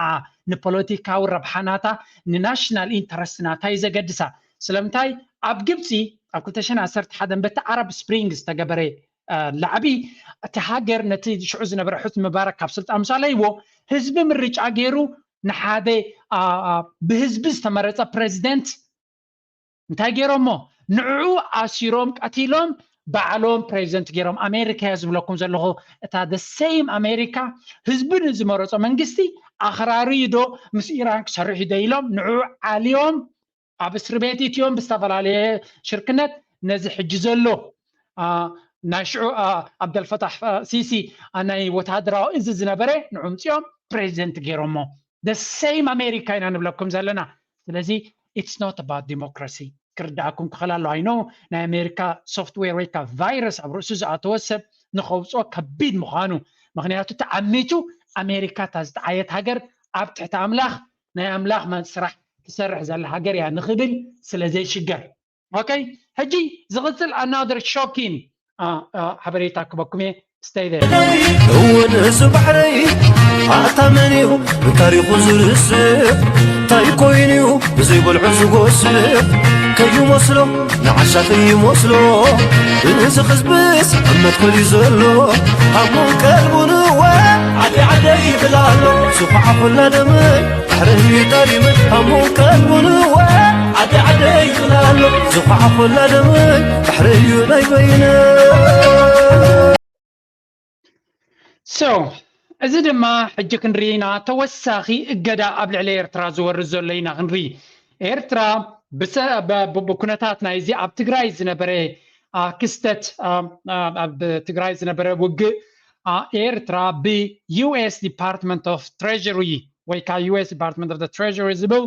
ንፖለቲካዊ ረብሓ ናታ ንናሽናል ኢንተረስት ናታ እዩ ዘገድሳ። ስለምንታይ ኣብ ግብፂ ኣብ ክልተ ሽሕን ዓሰርተ ሓደን በቲ ዓረብ ስፕሪንግ ዝተገበረ ላዕቢ እቲ ሃገር ነቲ ሽዑ ዝነበረ ሑስኒ ሙባረክ ካብ ስልጣን ምስ ኣለይዎ ህዝቢ ምርጫ ገይሩ ንሓደ ብህዝቢ ዝተመረፀ ፕሬዚደንት እንታይ ገይሮሞ? ንዕኡ ኣሲሮም ቀቲሎም ባዕሎም ፕሬዚደንት ገይሮም። ኣሜሪካ እያ ዝብለኩም ዘለኹ። እታ the same ኣሜሪካ ህዝቢ ንዝመረፆ መንግስቲ ኣኽራሪ ዶ ምስ ኢራን ክሰርሕ ዶ ኢሎም ንዕኡ ዓልዮም ኣብ እስሪ ቤት እትዮም ብዝተፈላለየ ሽርክነት ነዚ ሕጂ ዘሎ ናይ ሽዑ ኣብደልፈታሕ ሲሲ ናይ ወታደራዊ እዚ ዝነበረ ንዕኡ ምፅኦም ፕሬዚደንት ገይሮሞ። The same ኣሜሪካ ኢና ንብለኩም ዘለና። ስለዚ it's not about democracy። ክርዳእኩም ክኽእል ኣሎ። I know ናይ ኣሜሪካ ሶፍትዌር ወይ ከዓ ቫይረስ ኣብ ርእሱ ዝኣተወ ሰብ ንኸውፅኦ ከቢድ ምዃኑ። ምክንያቱ ተዓሚቱ ኣሜሪካ እታ ዝጠዓየት ሃገር ኣብ ትሕቲ ኣምላኽ ናይ ኣምላኽ ስራሕ ትሰርሕ ዘላ ሃገር እያ ንኽብል ስለ ዘይሽገር። ኦኬ፣ ሕጂ ዝቕፅል another shocking ሓበሬታ ክበኩም እየ። Stay there። እውን እዚ ባሕረይ ኣታ መን እዩ ንታሪኹ ዝርስዕ? እንታይ ኮይኑ እዩ ብዘይበልዑ ዝጎስዕ? ከይመስሎ ንዓሻ ከይመስሎ እዚ ህዝብስ ኣብ መትከል እዩ ዘሎ። ሃሙን ቀልቡን እወ ዓደይ ዓደይ ይብል ኣሎ። ዝኹዓ ኩላ ደመይ ባሕሪ እዩ ጠሊመ ሃሙን ቀልቡን እወ ዓደይ ዓደይ ይብል ኣሎ። ዝኹዓ ኩላ ደመይ ባሕሪ እዩ ናይ በይነ። So እዚ ድማ ሕጂ ክንርኢ ኢና ተወሳኺ እገዳ ኣብ ልዕሊ ኤርትራ ዝወርድ ዘሎ ኢና ክንርኢ። ኤርትራ ብኩነታት ናይዚ ኣብ ትግራይ ዝነበረ ክስተት ኣብ ትግራይ ዝነበረ ውግእ ኤርትራ ብ US Department of Treasury ወይ ከዓ US Department of the Treasury ዝብል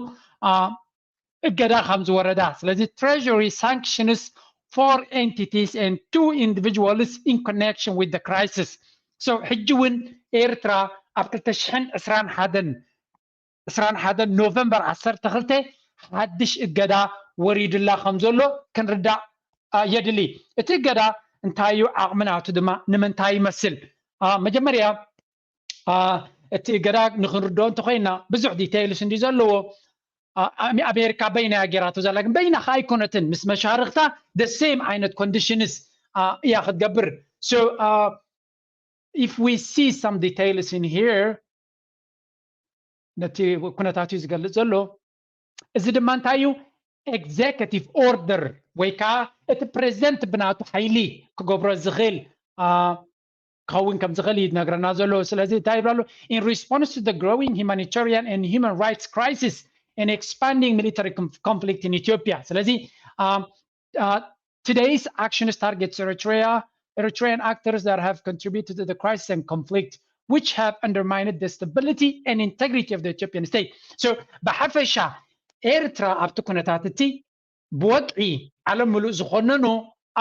እገዳ ከም ዝወረዳ። ስለዚ Treasury sanctions four entities and two individuals in connection with the crisis. So ሕጂ እውን ኤርትራ ኣብ ክልተ ሽሕን ዕስራን ሓደን ዕስራን ሓደን ኖቨምበር ዓሰርተ ክልተ ሓድሽ እገዳ ወሪዱላ ከም ዘሎ ክንርዳእ የድሊ። እቲ እገዳ እንታይ እዩ? ዓቕሚ ናቱ ድማ ንምንታይ ይመስል? መጀመርያ እቲ እገዳ ንክንርድኦ እንተኮይና ብዙሕ ዲቴይልስ እንዲ ዘለዎ። ኣሜሪካ በይና እያ ጌራቶ ዘላ፣ ግን በይና ከ ኣይኮነትን፣ ምስ መሻርክታ the same ዓይነት ኮንዲሽንስ እያ ክትገብር። So if we see some details in here ነቲ ኩነታት እዩ ዝገልፅ ዘሎ። እዚ ድማ እንታይ እዩ? ኤግዜኪቲቭ ኦርደር ወይ ከዓ እቲ ፕሬዚደንት ብናቱ ሓይሊ ክገብሮ ዝኽእል ክኸውን ከም ዝኽእል እዩ ዝነግረና ዘሎ። ስለዚ እንታይ ይብላሉ? In response to the growing humanitarian and human rights crisis and expanding military conflict in Ethiopia. ስለዚ today's actions targets Eritrea, Eritrean actors that have contributed to the crisis and conflict, which have undermined the stability and integrity of the Ethiopian state. So ብሓፈሻ ኤርትራ ኣብቲ ኩነታት እቲ ብወግዒ ዓለም ምሉእ ዝኾነኑ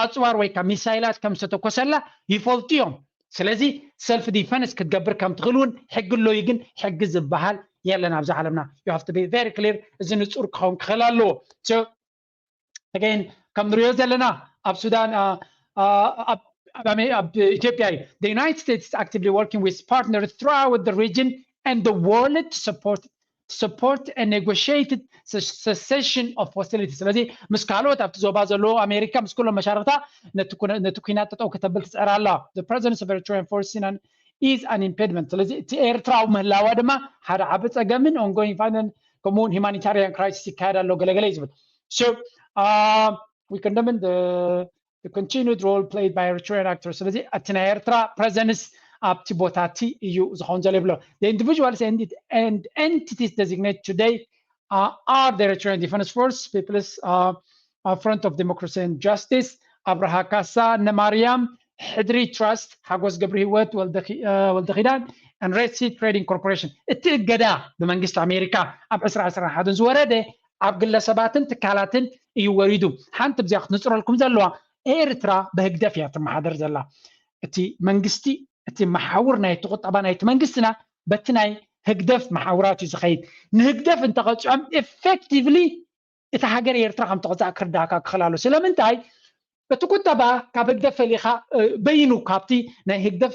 ኣፅዋር ወይ ከዓ ሚሳይላት ከም ዝተተኮሰላ ይፈልጡ እዮም። ስለዚ ሰልፍ ዲፈንስ ክትገብር ከም ትኽእል እውን ሕጊ ኣሎ እዩ፣ ግን ሕጊ ዝበሃል የለን ኣብዚ ዓለምና። You have to be very clear። እዚ ንፁር ክኸውን ክኽእል ኣለዎ። So again ከም ንሪኦ ዘለና ኣብ ሱዳን ኣብ ኢትዮጵያ እዩ። The United States is actively working with partners throughout the region and the world to support support a negotiated cessation of hostilities። ስለዚ ምስ ካልኦት ኣብቲ ዞባ ዘለዉ ኣሜሪካ ምስ ኩሎም መሻርክታ ነቲ ኩናት ጠጠው ከተብል ትፅዕር ኣላ። The presence of Eritrean forces in an is an impediment። ስለዚ እቲ ኤርትራዊ ምህላዋ ድማ ሓደ ዓቢ ፀገምን ongoing finance ከምኡውን humanitarian crisis ይካየድ ኣሎ ገለገለ እዩ ዝብል። So we condemn the the continued role played by Eritrean actors። ስለዚ እቲ ናይ ኤርትራ ፕሬዘንስ ኣብቲ ቦታ እቲ እዩ ዝኸውን ዘሎ ይብሎ። The individuals and entities designated today are the Eritrean Defense Force, People's Front of Democracy and Justice, ኣብርሃ ካሳ፣ እነ ማርያም፣ ሕድሪ ትራስት፣ ሓጎስ ገብረ ህይወት፣ ወልደ ኪዳን፣ and Red Sea Trading Corporation። እቲ እገዳ ብመንግስቲ ኣሜሪካ ኣብ ዕስራ ዕስራን ሓደን ዝወረደ ኣብ ግለሰባትን ትካላትን እዩ ወሪዱ። ሓንቲ ብዚኣ ክትንፅረልኩም ዘለዋ፣ ኤርትራ ብህግደፍ እያ ትመሓደር ዘላ። እቲ መንግስቲ፣ እቲ መሓውር ናይቲ ቁጠባ ናይቲ መንግስትና በቲ ናይ ህግደፍ መሓውራት እዩ ዝኸይድ። ንህግደፍ እንተቐፅዖም effectively እታ ሃገር ኤርትራ ከም ተቐፃእ ክርዳእካ ክኽእል ኣሎ። ስለምንታይ? እቲ ቁጠባ ካብ ህግደፍ ፈሊኻ በይኑ ካብቲ ናይ ህግደፍ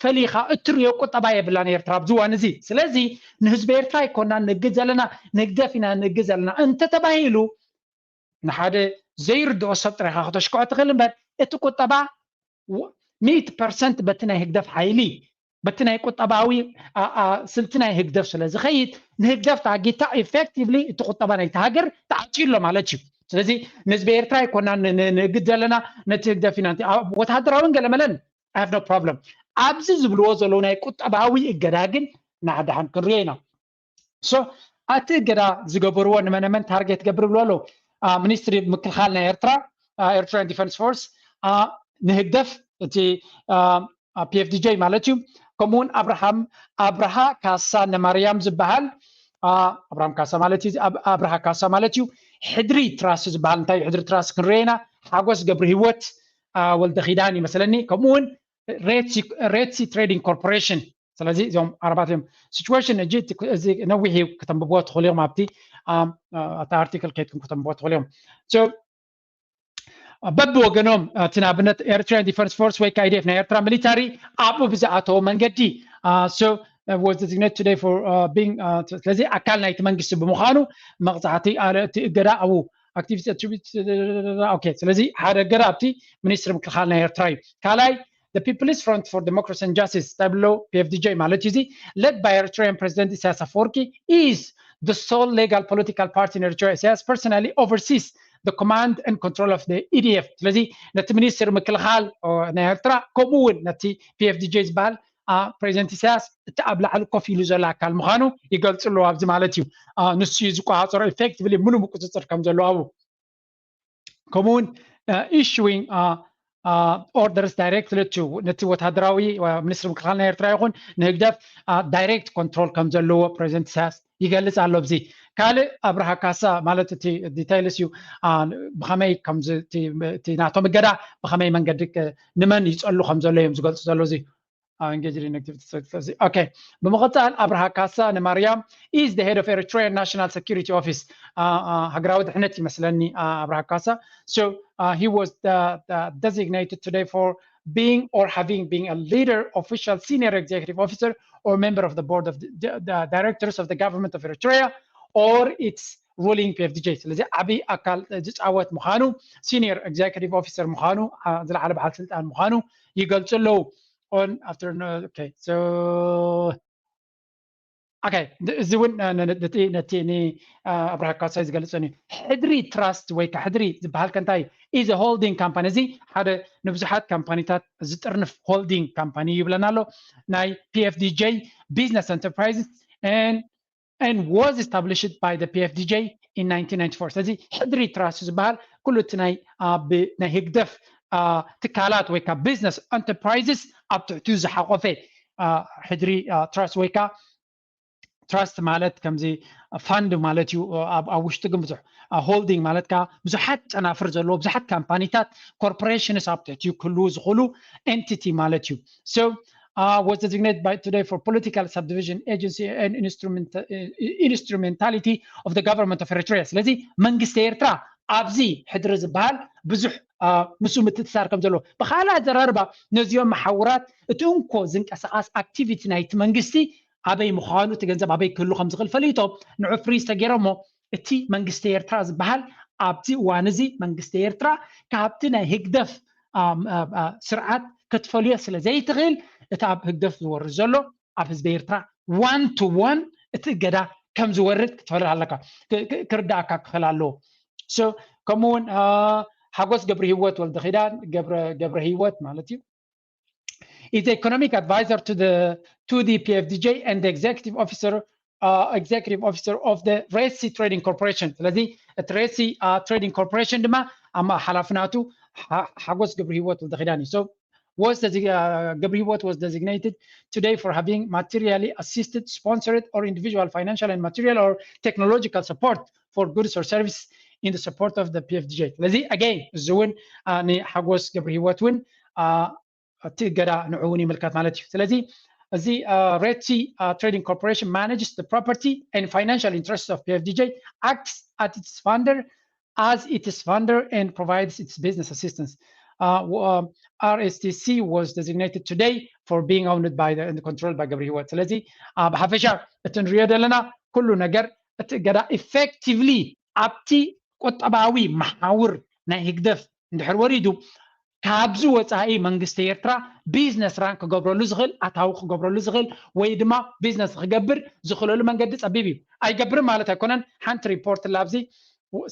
ፈሊኻ እትሪኦ ቁጠባ የብላን ኤርትራ ኣብዚ እዋን እዚ። ስለዚ ንህዝቢ ኤርትራ ኣይኮናን ንእግድ ዘለና፣ ንህግደፍ ኢና ንእግድ ዘለና እንተተባሂሉ ንሓደ ዘይርድኦ ሰብ ጥራይካ ክተሽክዖ ትኽእል እምበር እቲ ቁጠባ ሚእቲ ፐርሰንት በቲ ናይ ህግደፍ ሓይሊ በቲ ናይ ቁጠባዊ ስልቲ ናይ ህግደፍ ስለ ዝኸይድ ንህግደፍ ታጊታ effectively እቲ ቁጠባ ናይቲ ሃገር ተዓፅዩ ኣሎ ማለት እዩ። ስለዚ ንህዝቢ ኤርትራ ኣይኮና ንእግድ ዘለና ነቲ ህግደፍ ኢና ወተሃደራዊን ገለመለን I have no problem። ኣብዚ ዝብልዎ ዘለዉ ናይ ቁጠባዊ እገዳ ግን ንዓድሓን ክንሪኦ ኢና። So እቲ እገዳ ዝገበርዎ ንመነመን ታርጌት ገብር ብሎ ኣሎ። ሚኒስትሪ ምክልኻል ናይ ኤርትራ፣ Eritrean Defense Force፣ ንህግደፍ እቲ PFDJ ማለት እዩ። ከምኡውን ኣብርሃም ኣብርሃ ካሳ ነማርያም ዝበሃል ኣብርሃም ካሳ ማለት እዩ። ኣብርሃ ካሳ ማለት እዩ። ሕድሪ ትራስ ዝበሃል እንታይ ሕድሪ ትራስ ክንሪኦ ኢና። ሓጎስ ገብሪ ህይወት ወልደ ኪዳን ይመስለኒ። ከምኡውን Red Sea Trading Corporation። ስለዚ እዚኦም ኣርባት እዮም። Situation እዚ ነዊሕ እዩ፣ ከተንብብዎ ትኽእሉ ኢኹም። ኣብቲ ኣታ ኣርቲክል ከይድኩም ከተንብብዎ ትኽእሉ ኢኹም። በብወገኖም እቲ ንኣብነት Eritrean Defense Force ወይ ከኣ EDF ናይ ኤርትራ ሚሊታሪ ኣብኡ ብዝኣተዎ መንገዲ was designated today for being ስለዚ ኣካል ናይቲ መንግስቲ ብምዃኑ መቕጻዕቲ እቲ እገዳ ኣብኡ activity attribute okay ስለዚ ሓደ እገዳ ኣብቲ ሚኒስትሪ ምክልኻል ናይ ኤርትራ እዩ። ካልኣይ The People's Front for Democracy and Justice እንታይ ብሎ PFDJ ማለት እዩ እዚ led by Eritrean President Isaias Afwerki is the sole legal political party in Eritrea. Isaias personally oversees the command and control of the EDF። ስለዚ ነቲ ሚኒስትሪ ምክልኻል ናይ ኤርትራ ከምኡ እውን ነቲ PFDJ ዝበሃል ፕሬዚደንት ኢሳያስ እቲ ኣብ ላዕሊ ኮፍ ኢሉ ዘሎ ኣካል ምዃኑ ይገልፁ ኣለዉ ኣብዚ ማለት እዩ። ንሱ እዩ ዝቆፃፀሮ effectively ምሉእ ምቁፅፅር ከም ዘለዎ ኣብኡ ከምኡውን issuing orders directly to ነቲ ወታደራዊ ሚኒስትሪ ምክልኻል ናይ ኤርትራ ይኹን ንህግደፍ direct control ከም ዘለዎ ፕሬዚደንት ኢሳያስ ይገልጽ ኣሎ። ኣብዚ ካልእ ኣብርሃ ካሳ ማለት እቲ details እዩ ብኸመይ ከምዚ እቲ ናቶም እገዳ ብኸመይ መንገዲ ንመን ይጸሉ ከም ዘሎ እዮም ዝገልጹ ዘሎ እዚ engaged in activities okay ብምቕጻል ኣብርሃ ካሳ ንማርያም is the head of Eritrean National Security Office ሃገራዊ ድሕነት ይመስለኒ ኣብርሃ ካሳ so he was designated today for being or having been a leader, official, senior executive officer, or member of the board of the, the directors of the government of Eritrea or its ruling PFDJ. ስለዚ ዓቢ ኣካል ዝጻወት ምዃኑ senior executive officer ምዃኑ ዝለዓለ በዓል ስልጣን ምዃኑ ይገልጹ ኣለዉ። On after okay so okay እዚ እውን ነቲ ኣብርሃ ካሳይ ዝገልጸን እዩ። ሕድሪ ትራስት ወይ ከዓ ሕድሪ ዝበሃል ከንታይ is a holding company እዚ ሓደ ንብዙሓት ካምፓኒታት ዝጥርንፍ holding company ይብለና ኣሎ ናይ PFDJ business enterprises and and was established by the PFDJ in nineteen ninety-four ስለዚ ሕድሪ ትራስት ዝበሃል ኩሉ እቲ ናይ ኣብ ናይ ህግደፍ ትካላት ወይ ከዓ business enterprises ኣብ ትሕቲኡ ዝሓቆፈ ሕድሪ ትራስት ወይ ከዓ ትራስት ማለት ከምዚ ፋንድ ማለት እዩ። ኣብ ውሽጢ ግን ብዙሕ holding ማለት ከዓ ብዙሓት ጨናፍር ዘለዎ ብዙሓት ካምፓኒታት corporations ኣብ ትሕቲኡ ክህልዉ ዝኽእሉ entity ማለት እዩ። So was designated by today for political subdivision agency and instrument instrumentality of the government of Eritrea ስለዚ መንግስቲ ኤርትራ ኣብዚ ሕድሪ ዝበሃል ብዙሕ ምስኡ ምትእስሳር ከም ዘለዎ ብካልእ ኣዘራርባ ነዚኦም መሓውራት እቲ እንኮ ዝንቀሳቐስ activity ናይቲ መንግስቲ ኣበይ ምዃኑ እቲ ገንዘብ ኣበይ ክህሉ ከም ዝኽእል ፈሊጦም ንዑ ፍሪዝ ተገይሮሞ እቲ መንግስቲ ኤርትራ ዝበሃል ኣብዚ እዋን እዚ መንግስቲ ኤርትራ ካብቲ ናይ ህግደፍ ስርዓት ክትፈልዮ ስለ ዘይትኽእል እቲ ኣብ ህግደፍ ዝወርድ ዘሎ ኣብ ህዝቢ ኤርትራ one to one እቲ እገዳ ከም ዝወርድ ክትፈልጥ ኣለካ ክርዳእካ ክኽእል ኣለዎ። ከምኡ እውን ሓጎስ ገብረ ህይወት ወልደ ኪዳን ገብረ ህይወት ማለት እዩ is the economic advisor to the to the PFDJ and the executive officer uh, executive officer of the Red Sea Trading Corporation ስለዚ እቲ Red Sea uh, Trading Corporation ድማ ኣብ ሓላፍናቱ ሓጎስ ገብረ ህይወት ወልደ ኪዳን እዩ። was the uh, Gabriel was designated today for having materially assisted, sponsored, or individual financial and material or technological support for goods or services in the support of the P F D J. ስለዚ again እዚ እውን ንሓጎስ ገብረ ህይወት እውን እቲ እገዳ ንዑ እውን ይምልከት ማለት እዩ። ስለዚ እዚ Red Sea Trading Corporation manages the property and financial interests of P F D J, acts as its funder, as its funder and provides its business assistance. Uh, uh, R S T C was designated today for being owned by the, and controlled by ገብረ ህይወት። ስለዚ ብሓፈሻ እቲ ንሪኦ ዘለና ኩሉ ነገር እቲ እገዳ effectively ኣብቲ ቁጠባዊ መሓውር ናይ ህግደፍ እንድሕር ወሪዱ ካብዚ ወፃኢ መንግስቲ ኤርትራ business run ክገብረሉ ዝኽእል ኣታዊ ክገብረሉ ዝኽእል ወይ ድማ business ክገብር ዝኽእለሉ መንገዲ ፀቢብ እዩ። ኣይገብርም ማለት ኣይኮነን። ሓንቲ ሪፖርት ላብዚ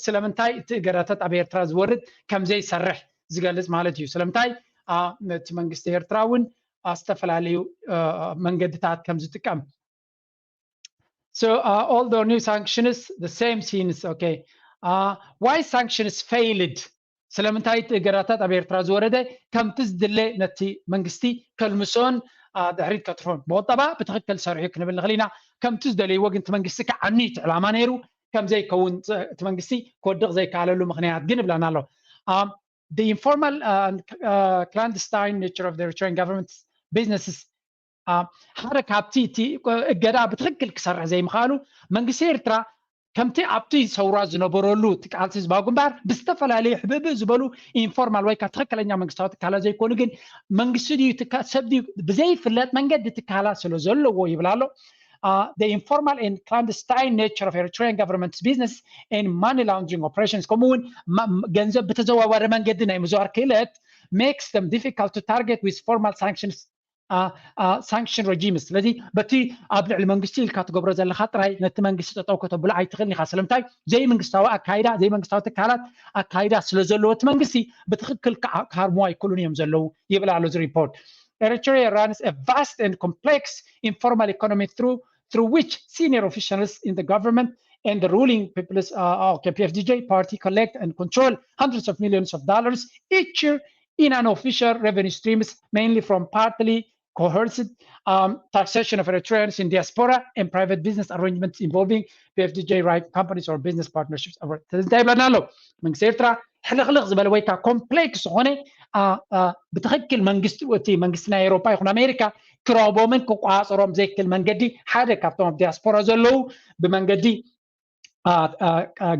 ስለምንታይ እቲ እገዳታት ኣብ ኤርትራ ዝወርድ ከምዘይሰርሕ ዝገልፅ ማለት እዩ። ስለምንታይ እቲ መንግስቲ ኤርትራ እውን ዝተፈላለዩ መንገድታት ከም ዝጥቀም So uh, although new sanctions, the same sins. Okay, uh, why sanctions failed? ስለምንታይ እቲ እገዳታት ኣብ ኤርትራ ዝወረደ ከምቲ ዝድለ ነቲ መንግስቲ ከልምሶን ድሕሪት ከትርፎን ብቁጠባ ብትኽክል ሰሪሑ ክንብል ንኽእል ኢና። ከምቲ ዝደለይዎ ግን እቲ መንግስቲ ክዓኒ እቲ ዕላማ ነይሩ። ከምዘይከውን እቲ መንግስቲ ክወድቕ ዘይከኣለሉ ምኽንያት ግን ይብለና ኣሎ። The informal and clandestine nature of the Eritrean government's businesses ሓደ ካብቲ እቲ እገዳ ብትኽክል ክሰርሕ ዘይምኽኣሉ መንግስቲ ኤርትራ ከምቲ ኣብቲ ሰውራ ዝነበረሉ እቲ ቃልሲ ህዝባዊ ግንባር ብዝተፈላለዩ ሕብእብእ ዝበሉ informal ወይ ከዓ ትኽክለኛ መንግስታዊ ትካላት ዘይኮኑ ግን መንግስቲ ድዩ ሰብ ድዩ ብዘይፍለጥ መንገዲ ትካላት ስለ ዘለዎ ይብል ኣሎ። The informal and clandestine nature of Eritrean government's business and money laundering operations ከምኡ እውን ገንዘብ ብተዘዋዋሪ መንገዲ ናይ ምዝዋር ክእለት makes them difficult to target with formal sanctions sanction regimes። ስለዚ በቲ ኣብ ልዕሊ መንግስቲ ኢልካ ትገብሮ ዘለካ ጥራይ ነቲ መንግስቲ ጠጠው ከተብሎ ኣይትኽእልን ኢኻ። ስለምንታይ? ዘይመንግስታዊ ኣካይዳ፣ ዘይመንግስታዊ ትካላት ኣካይዳ ስለ ዘለዎ እቲ መንግስቲ ብትኽክል ክሃርሙ ኣይክእሉን እዮም ዘለዉ ይብል ኣሎ እዚ ሪፖርት። Eritrea runs a vast and complex informal economy through through which senior officials in the government and the ruling People's uh, okay, P F D J party collect and control hundreds of millions of dollars each year in unofficial revenue streams, mainly from partly coerced um, taxation of Eritreans in diaspora and private business arrangements involving P F D J right companies or business partnerships. እንታይ ይብለና ኣሎ? መንግስቲ ኤርትራ ሕልኽልኽ ዝበለ ወይ ከዓ ኮምፕሌክስ ዝኾነ ብትኽክል መንግስቲ እቲ መንግስቲ ናይ ኤሮፓ ይኹን ኣሜሪካ ክረኽቦምን ክቆፃፀሮም ዘይክእል መንገዲ ሓደ ካብቶም ኣብ ዲያስፖራ ዘለዉ ብመንገዲ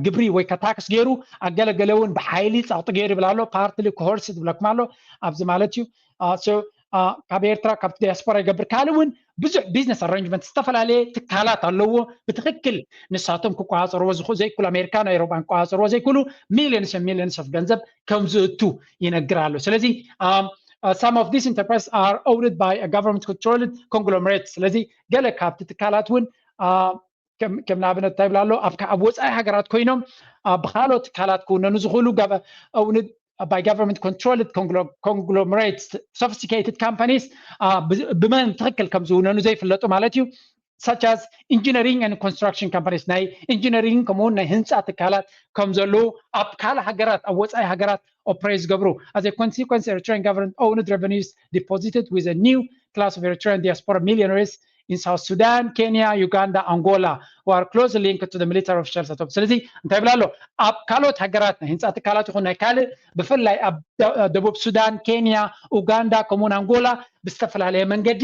ግብሪ ወይ ከዓ ታክስ ገይሩ ኣገለገለ እውን ብሓይሊ ፀቕጢ ገይሩ ይብል ኣሎ። ፓርትሊ ኮሆርስ ዝብለኩም ኣሎ ኣብዚ ማለት እዩ። ካብ ኤርትራ ካብቲ ዲያስፖራ ይገብር ካልእ እውን ብዙሕ ቢዝነስ ኣረንጅመንት ዝተፈላለየ ትካላት ኣለዎ። ብትኽክል ንሳቶም ክቆፃፀርዎ ዝኽእሉ ዘይክእሉ ኣሜሪካ ናይ ኤሮፓ ክቆፃፀርዎ ዘይክእሉ ሚሊዮንስ ሚሊዮንስ ኦፍ ገንዘብ ከም ዝእቱ ይነግር ኣሎ። ስለዚ some of these enterprises are owned by a government controlled conglomerate። ስለዚ ገለ ካብቲ ትካላት እውን ከም ንኣብነት እንታይ ይብላ ኣሎ ኣብ ወፃኢ ሃገራት ኮይኖም ብካልኦት ትካላት ክውነኑ ዝኽእሉ owned by government controlled conglomerates, sophisticated companies ብመን ትኽክል ከም ዝውነኑ ዘይፍለጡ ማለት እዩ። Such as engineering and construction companies ናይ ኢንጂነሪንግ ከምኡውን ናይ ህንፃ ትካላት ከም ዘለዉ ኣብ ካልእ ሃገራት ኣብ ወፃኢ ሃገራት ኦፕሬት ዝገብሩ። As a consequence, Eritrean government owned revenues deposited with a new class of Eritrean diaspora millionaires in South Sudan, Kenya, Uganda, Angola, who are closely linked to the military officials at home. ስለዚ እንታይ ይብላ ኣሎ ኣብ ካልኦት ሃገራት ናይ ህንፃ ትካላት ይኹን ናይ ካልእ ብፍላይ ኣብ ደቡብ ሱዳን፣ ኬንያ፣ ኡጋንዳ ከምኡውን ኣንጎላ ብዝተፈላለየ መንገዲ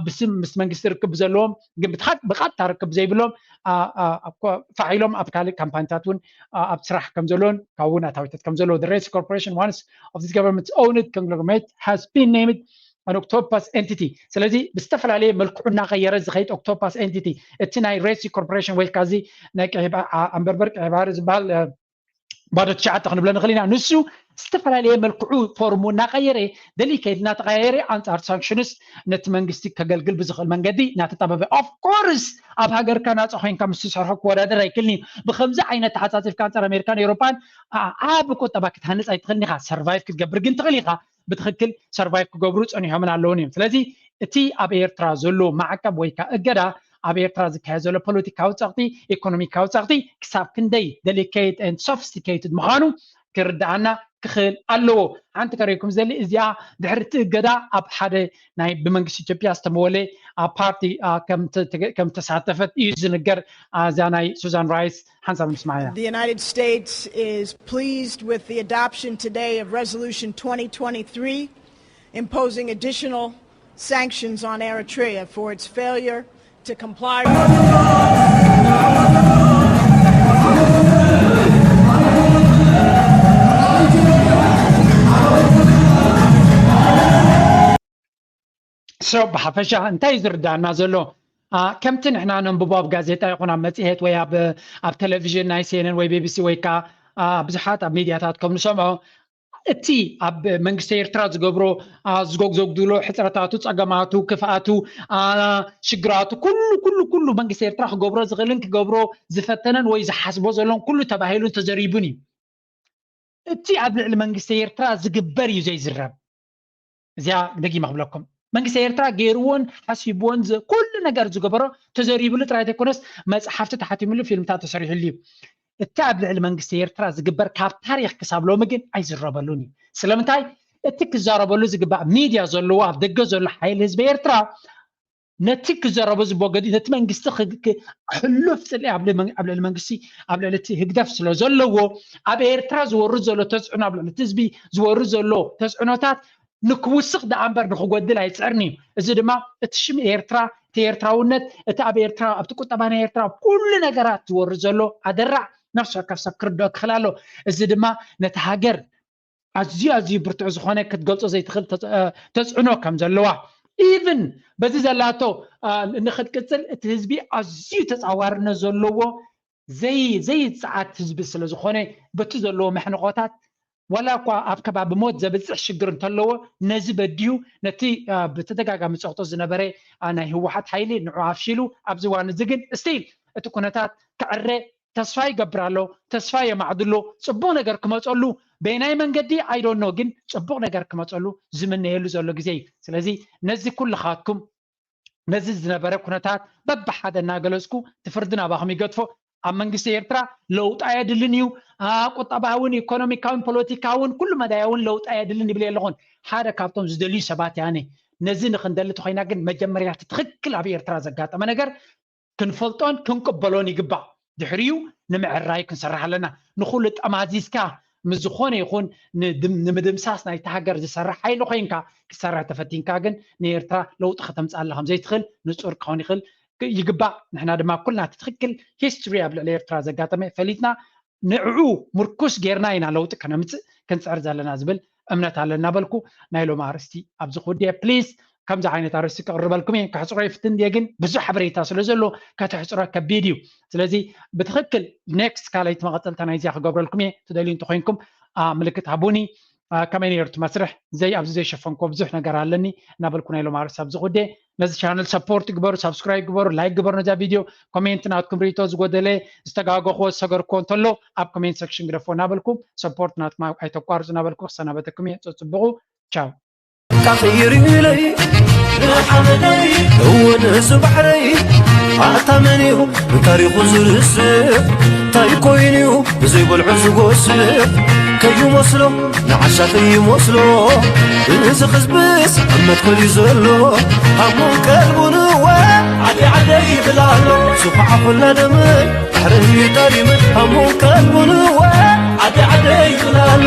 ብስም ምስ መንግስቲ ርክብ ዘለዎም ግን ብቐጥታ ርክብ ዘይብሎም ፋዒሎም ኣብ ካልእ ካምፓኒታት እውን ኣብ ስራሕ ከም ዘለዎን ካብኡ እውን ኣታዊታት ከም ዘለዎ Red Sea Corporation once of this government owned conglomerate has been named an octopus entity። ስለዚ ብዝተፈላለየ መልክዑ እናቐየረ ዝኸይድ ኦክቶፓስ ኤንቲቲ እቲ ናይ Red Sea Corporation ወይ ከዓ እዚ ናይ ኣንበርበር ቀይሕ ባሕሪ ዝበሃል ባዶ ትሽዓተ ክንብሎ ንኽእል ኢና። ንሱ ዝተፈላለየ መልክዑ ፎርሙ እናቐየረ ደሊኬት እናተቐያየረ ኣንፃር ሳንክሽንስ ነቲ መንግስቲ ከገልግል ብዝኽእል መንገዲ እናተጣበበ of course ኣብ ሃገርካ ናፃ ኮይንካ ምስ ትሰርሖ ክወዳደር ኣይክልኒ። ብከምዚ ዓይነት ተሓፃፂፍካ ኣንፃር ኣሜሪካን ኤውሮፓን ዓቢ ቁጠባ ክትሃንፅ ኣይትኽእልን ኢኻ። ሰርቫይቭ ክትገብር ግን ትኽእል ኢኻ። ብትኽክል ሰርቫይቭ ክገብሩ ፀኒሖምን ኣለውን እዮም። ስለዚ እቲ ኣብ ኤርትራ ዘሎ ማዕቀብ ወይ ከዓ እገዳ ኣብ ኤርትራ ዝካየድ ዘሎ ፖለቲካዊ ፀቕጢ፣ ኢኮኖሚካዊ ፀቕጢ ክሳብ ክንደይ ደሊኬት and sophisticated ምዃኑ ክርድኣና ክኽእል ኣለዎ። ሓንቲ ከረይኩም ዘሊ እዚኣ ድሕሪ እቲ እገዳ ኣብ ሓደ ናይ ብመንግስቲ ኢትዮጵያ ዝተመወለ ኣብ ፓርቲ ከም ተሳተፈት እዩ ዝንገር። እዛ ናይ ሱዛን ራይስ ሓንሳብ ንስማዓያ። The United States is pleased with the adoption today of Resolution twenty twenty-three, imposing additional sanctions on Eritrea for its failure to comply with So ብሓፈሻ እንታይ እዩ ዝርዳእና ዘሎ? ከምቲ ንሕና ነንብቦ ኣብ ጋዜጣ ይኹን ኣብ መፅሄት ወይ ኣብ ቴሌቪዥን ናይ ሴንን ወይ ቢቢሲ ወይ ከዓ ብዙሓት ኣብ ሚድያታት ከም ንሰምዖ እቲ ኣብ መንግስቲ ኤርትራ ዝገብሮ ዝጎግዘጉድሎ ሕፅረታቱ፣ ፀገማቱ፣ ክፍኣቱ፣ ሽግራቱ ኩሉ ኩሉ ኩሉ መንግስቲ ኤርትራ ክገብሮ ዝኽእልን ክገብሮ ዝፈተነን ወይ ዝሓስቦ ዘሎን ኩሉ ተባሂሉን ተዘሪቡን እዩ። እቲ ኣብ ልዕሊ መንግስቲ ኤርትራ ዝግበር እዩ ዘይዝረብ። እዚኣ ደጊመ ክብለኩም፣ መንግስቲ ኤርትራ ገይርዎን ሓሲብዎን ኩሉ ነገር ዝገበሮ ተዘሪብሉ ጥራይ ዘይኮነስ መፅሓፍቲ ተሓቲምሉ፣ ፊልምታት ተሰሪሕሉ እዩ። እቲ ኣብ ልዕሊ መንግስቲ ኤርትራ ዝግበር ካብ ታሪኽ ክሳብ ሎሚ ግን ኣይዝረበሉን እዩ። ስለምንታይ? እቲ ክዛረበሉ ዝግባእ ሚድያ ዘለዎ ኣብ ደገ ዘሎ ሓይሊ ህዝቢ ኤርትራ ነቲ ክዘረቦ ዝቦ ገዲኡ ነቲ መንግስቲ ሕሉፍ ፅልኢ ኣብ ልዕሊ መንግስቲ ኣብ ልዕሊ እቲ ህግደፍ ስለ ዘለዎ ኣብ ኤርትራ ዝወርድ ዘሎ ተፅዕኖ ኣብ ልዕሊ እቲ ህዝቢ ዝወርድ ዘሎ ተፅዕኖታት ንክውስኽ ደኣ እምበር ንክጎድል ኣይፅዕርን እዩ። እዚ ድማ እቲ ሽም ኤርትራ እቲ ኤርትራውነት እቲ ኣብ ኤርትራ ኣብቲ ቁጠባ ናይ ኤርትራ ኩሉ ነገራት ዝወርድ ዘሎ ኣደራዕ ነፍሲ ወከፍ ሰብ ክርድኦ ክኽእል ኣሎ። እዚ ድማ ነቲ ሃገር ኣዝዩ ኣዝዩ ብርቱዕ ዝኾነ ክትገልጾ ዘይትኽእል ተጽዕኖ ከም ዘለዋ even በዚ ዘላቶ ንክትቅጽል እቲ ህዝቢ ኣዝዩ ተጻዋርነት ዘለዎ ዘይ ዘይጽዓት ህዝቢ ስለ ዝኾነ በቲ ዘለዎ መሕንቆታት ዋላ እኳ ኣብ ከባቢ ሞት ዘብጽሕ ሽግር እንተለዎ ነዚ በድዩ ነቲ ብተደጋጋሚ ጸቕጦ ዝነበረ ናይ ህወሓት ሓይሊ ንዑ ኣፍሺሉ ኣብዚ እዋን እዚ ግን still እቲ ኩነታት ክዕረ ተስፋ ይገብር ኣሎ፣ ተስፋ የማዕድሎ፣ ጽቡቕ ነገር ክመጸሉ በየናይ መንገዲ I don't know ግን ጽቡቕ ነገር ክመጸሉ ዝምነየሉ ዘሎ ግዜ እዩ። ስለዚ ነዚ ኩልኻትኩም ነዚ ዝነበረ ኩነታት በብሓደ እናገለጽኩ እቲ ፍርዲ ናባኹም ይገድፎ። ኣብ መንግስቲ ኤርትራ ለውጢ ኣየድልን እዩ። ቁጠባውን ኢኮኖሚካውን ፖለቲካውን ኩሉ መዳያውን ለውጢ ኣየድልን ይብል የለኹን። ሓደ ካብቶም ዝደልዩ ሰባት እየ ኣነ። ነዚ ንክንደሊ ተኾይና ግን መጀመርያ እቲ ትኽክል ኣብ ኤርትራ ዘጋጠመ ነገር ክንፈልጦን ክንቅበሎን ይግባእ። ድሕሪኡ ንምዕራይ ክንሰርሕ ኣለና። ንኹሉ ጠማዚዝካ ምስ ዝኾነ ይኹን ንምድምሳስ ናይቲ ሃገር ዝሰርሕ ሓይሊ ኮይንካ ክትሰርሕ ተፈቲንካ ግን ንኤርትራ ለውጢ ከተምፅኣላ ከም ዘይትኽእል ንፁር ክኸውን ይኽእል ይግባእ። ንሕና ድማ ኩልና እቲ ትኽክል history ኣብ ልዕሊ ኤርትራ ዘጋጠመ ፈሊጥና ንዕኡ ምርኩስ ጌርና ኢና ለውጢ ከነምፅእ ክንፅዕር ዘለና ዝብል እምነት ኣለና በልኩ። ናይ ሎሚ ኣርእስቲ ኣብዚ ክውድየ please ከምዚ ዓይነት ኣርእስቲ ከቕርበልኩም እየ። ከሕፅሮ ይፍትን ድየ ግን ብዙሕ ሓበሬታ ስለ ዘሎ ከተሕፅሮ ከቢድ እዩ። ስለዚ ብትኽክል next ካልኣይቲ መቐፀልታ ናይዚኣ ክገብረልኩም እየ። ትደልዩ እንተኮይንኩም ምልክት ሃቡኒ። ከመይ ነይሩ እቲ መስርሕ ዘይ ኣብዚ ዘይሸፈንኮ ብዙሕ ነገር ኣለኒ እናበልኩ ናይ ሎም ኣርስ ኣብዚ ጉዴ ነዚ ቻነል ሰፖርት ግበሩ፣ ሳብስክራይብ ግበሩ፣ ላይክ ግበሩ፣ ነዛ ቪድዮ ኮሜንት ናትኩም ርኢቶ ዝጎደለ ዝተጋገኹዎ ዝሰገርኩዎ እንተሎ ኣብ ኮሜንት ሰክሽን ግደፎ እናበልኩ ሰፖርት ናትኩም ኣይተቋርፁ እናበልኩ ክሰናበተኩም እየ። ፀፅብቑ ቻው። ካኺሪለይ ንሓመደይ እውን እዚ ባሕረይ ኣታ መን እዩ ንታሪኹ ዝርስዕ እንታይ ኮይኑ እዩ ብዘይበልዑ ዝጎስዕ ከይመስሎ ንዓሻ ከይመስሎ እዚ ህዝብስ ኣብ መትከል እዩ ዘሎ ሃሙን ቀልቡን እወ ዓዲ ዓደይ ይብል ኣሎ ዝኹዓ ኩላ ደመይ ባሕረይ ጠሊመ ሃሙን ቀልቡን እወ ዓዲ ዓደይ ይብል ኣሎ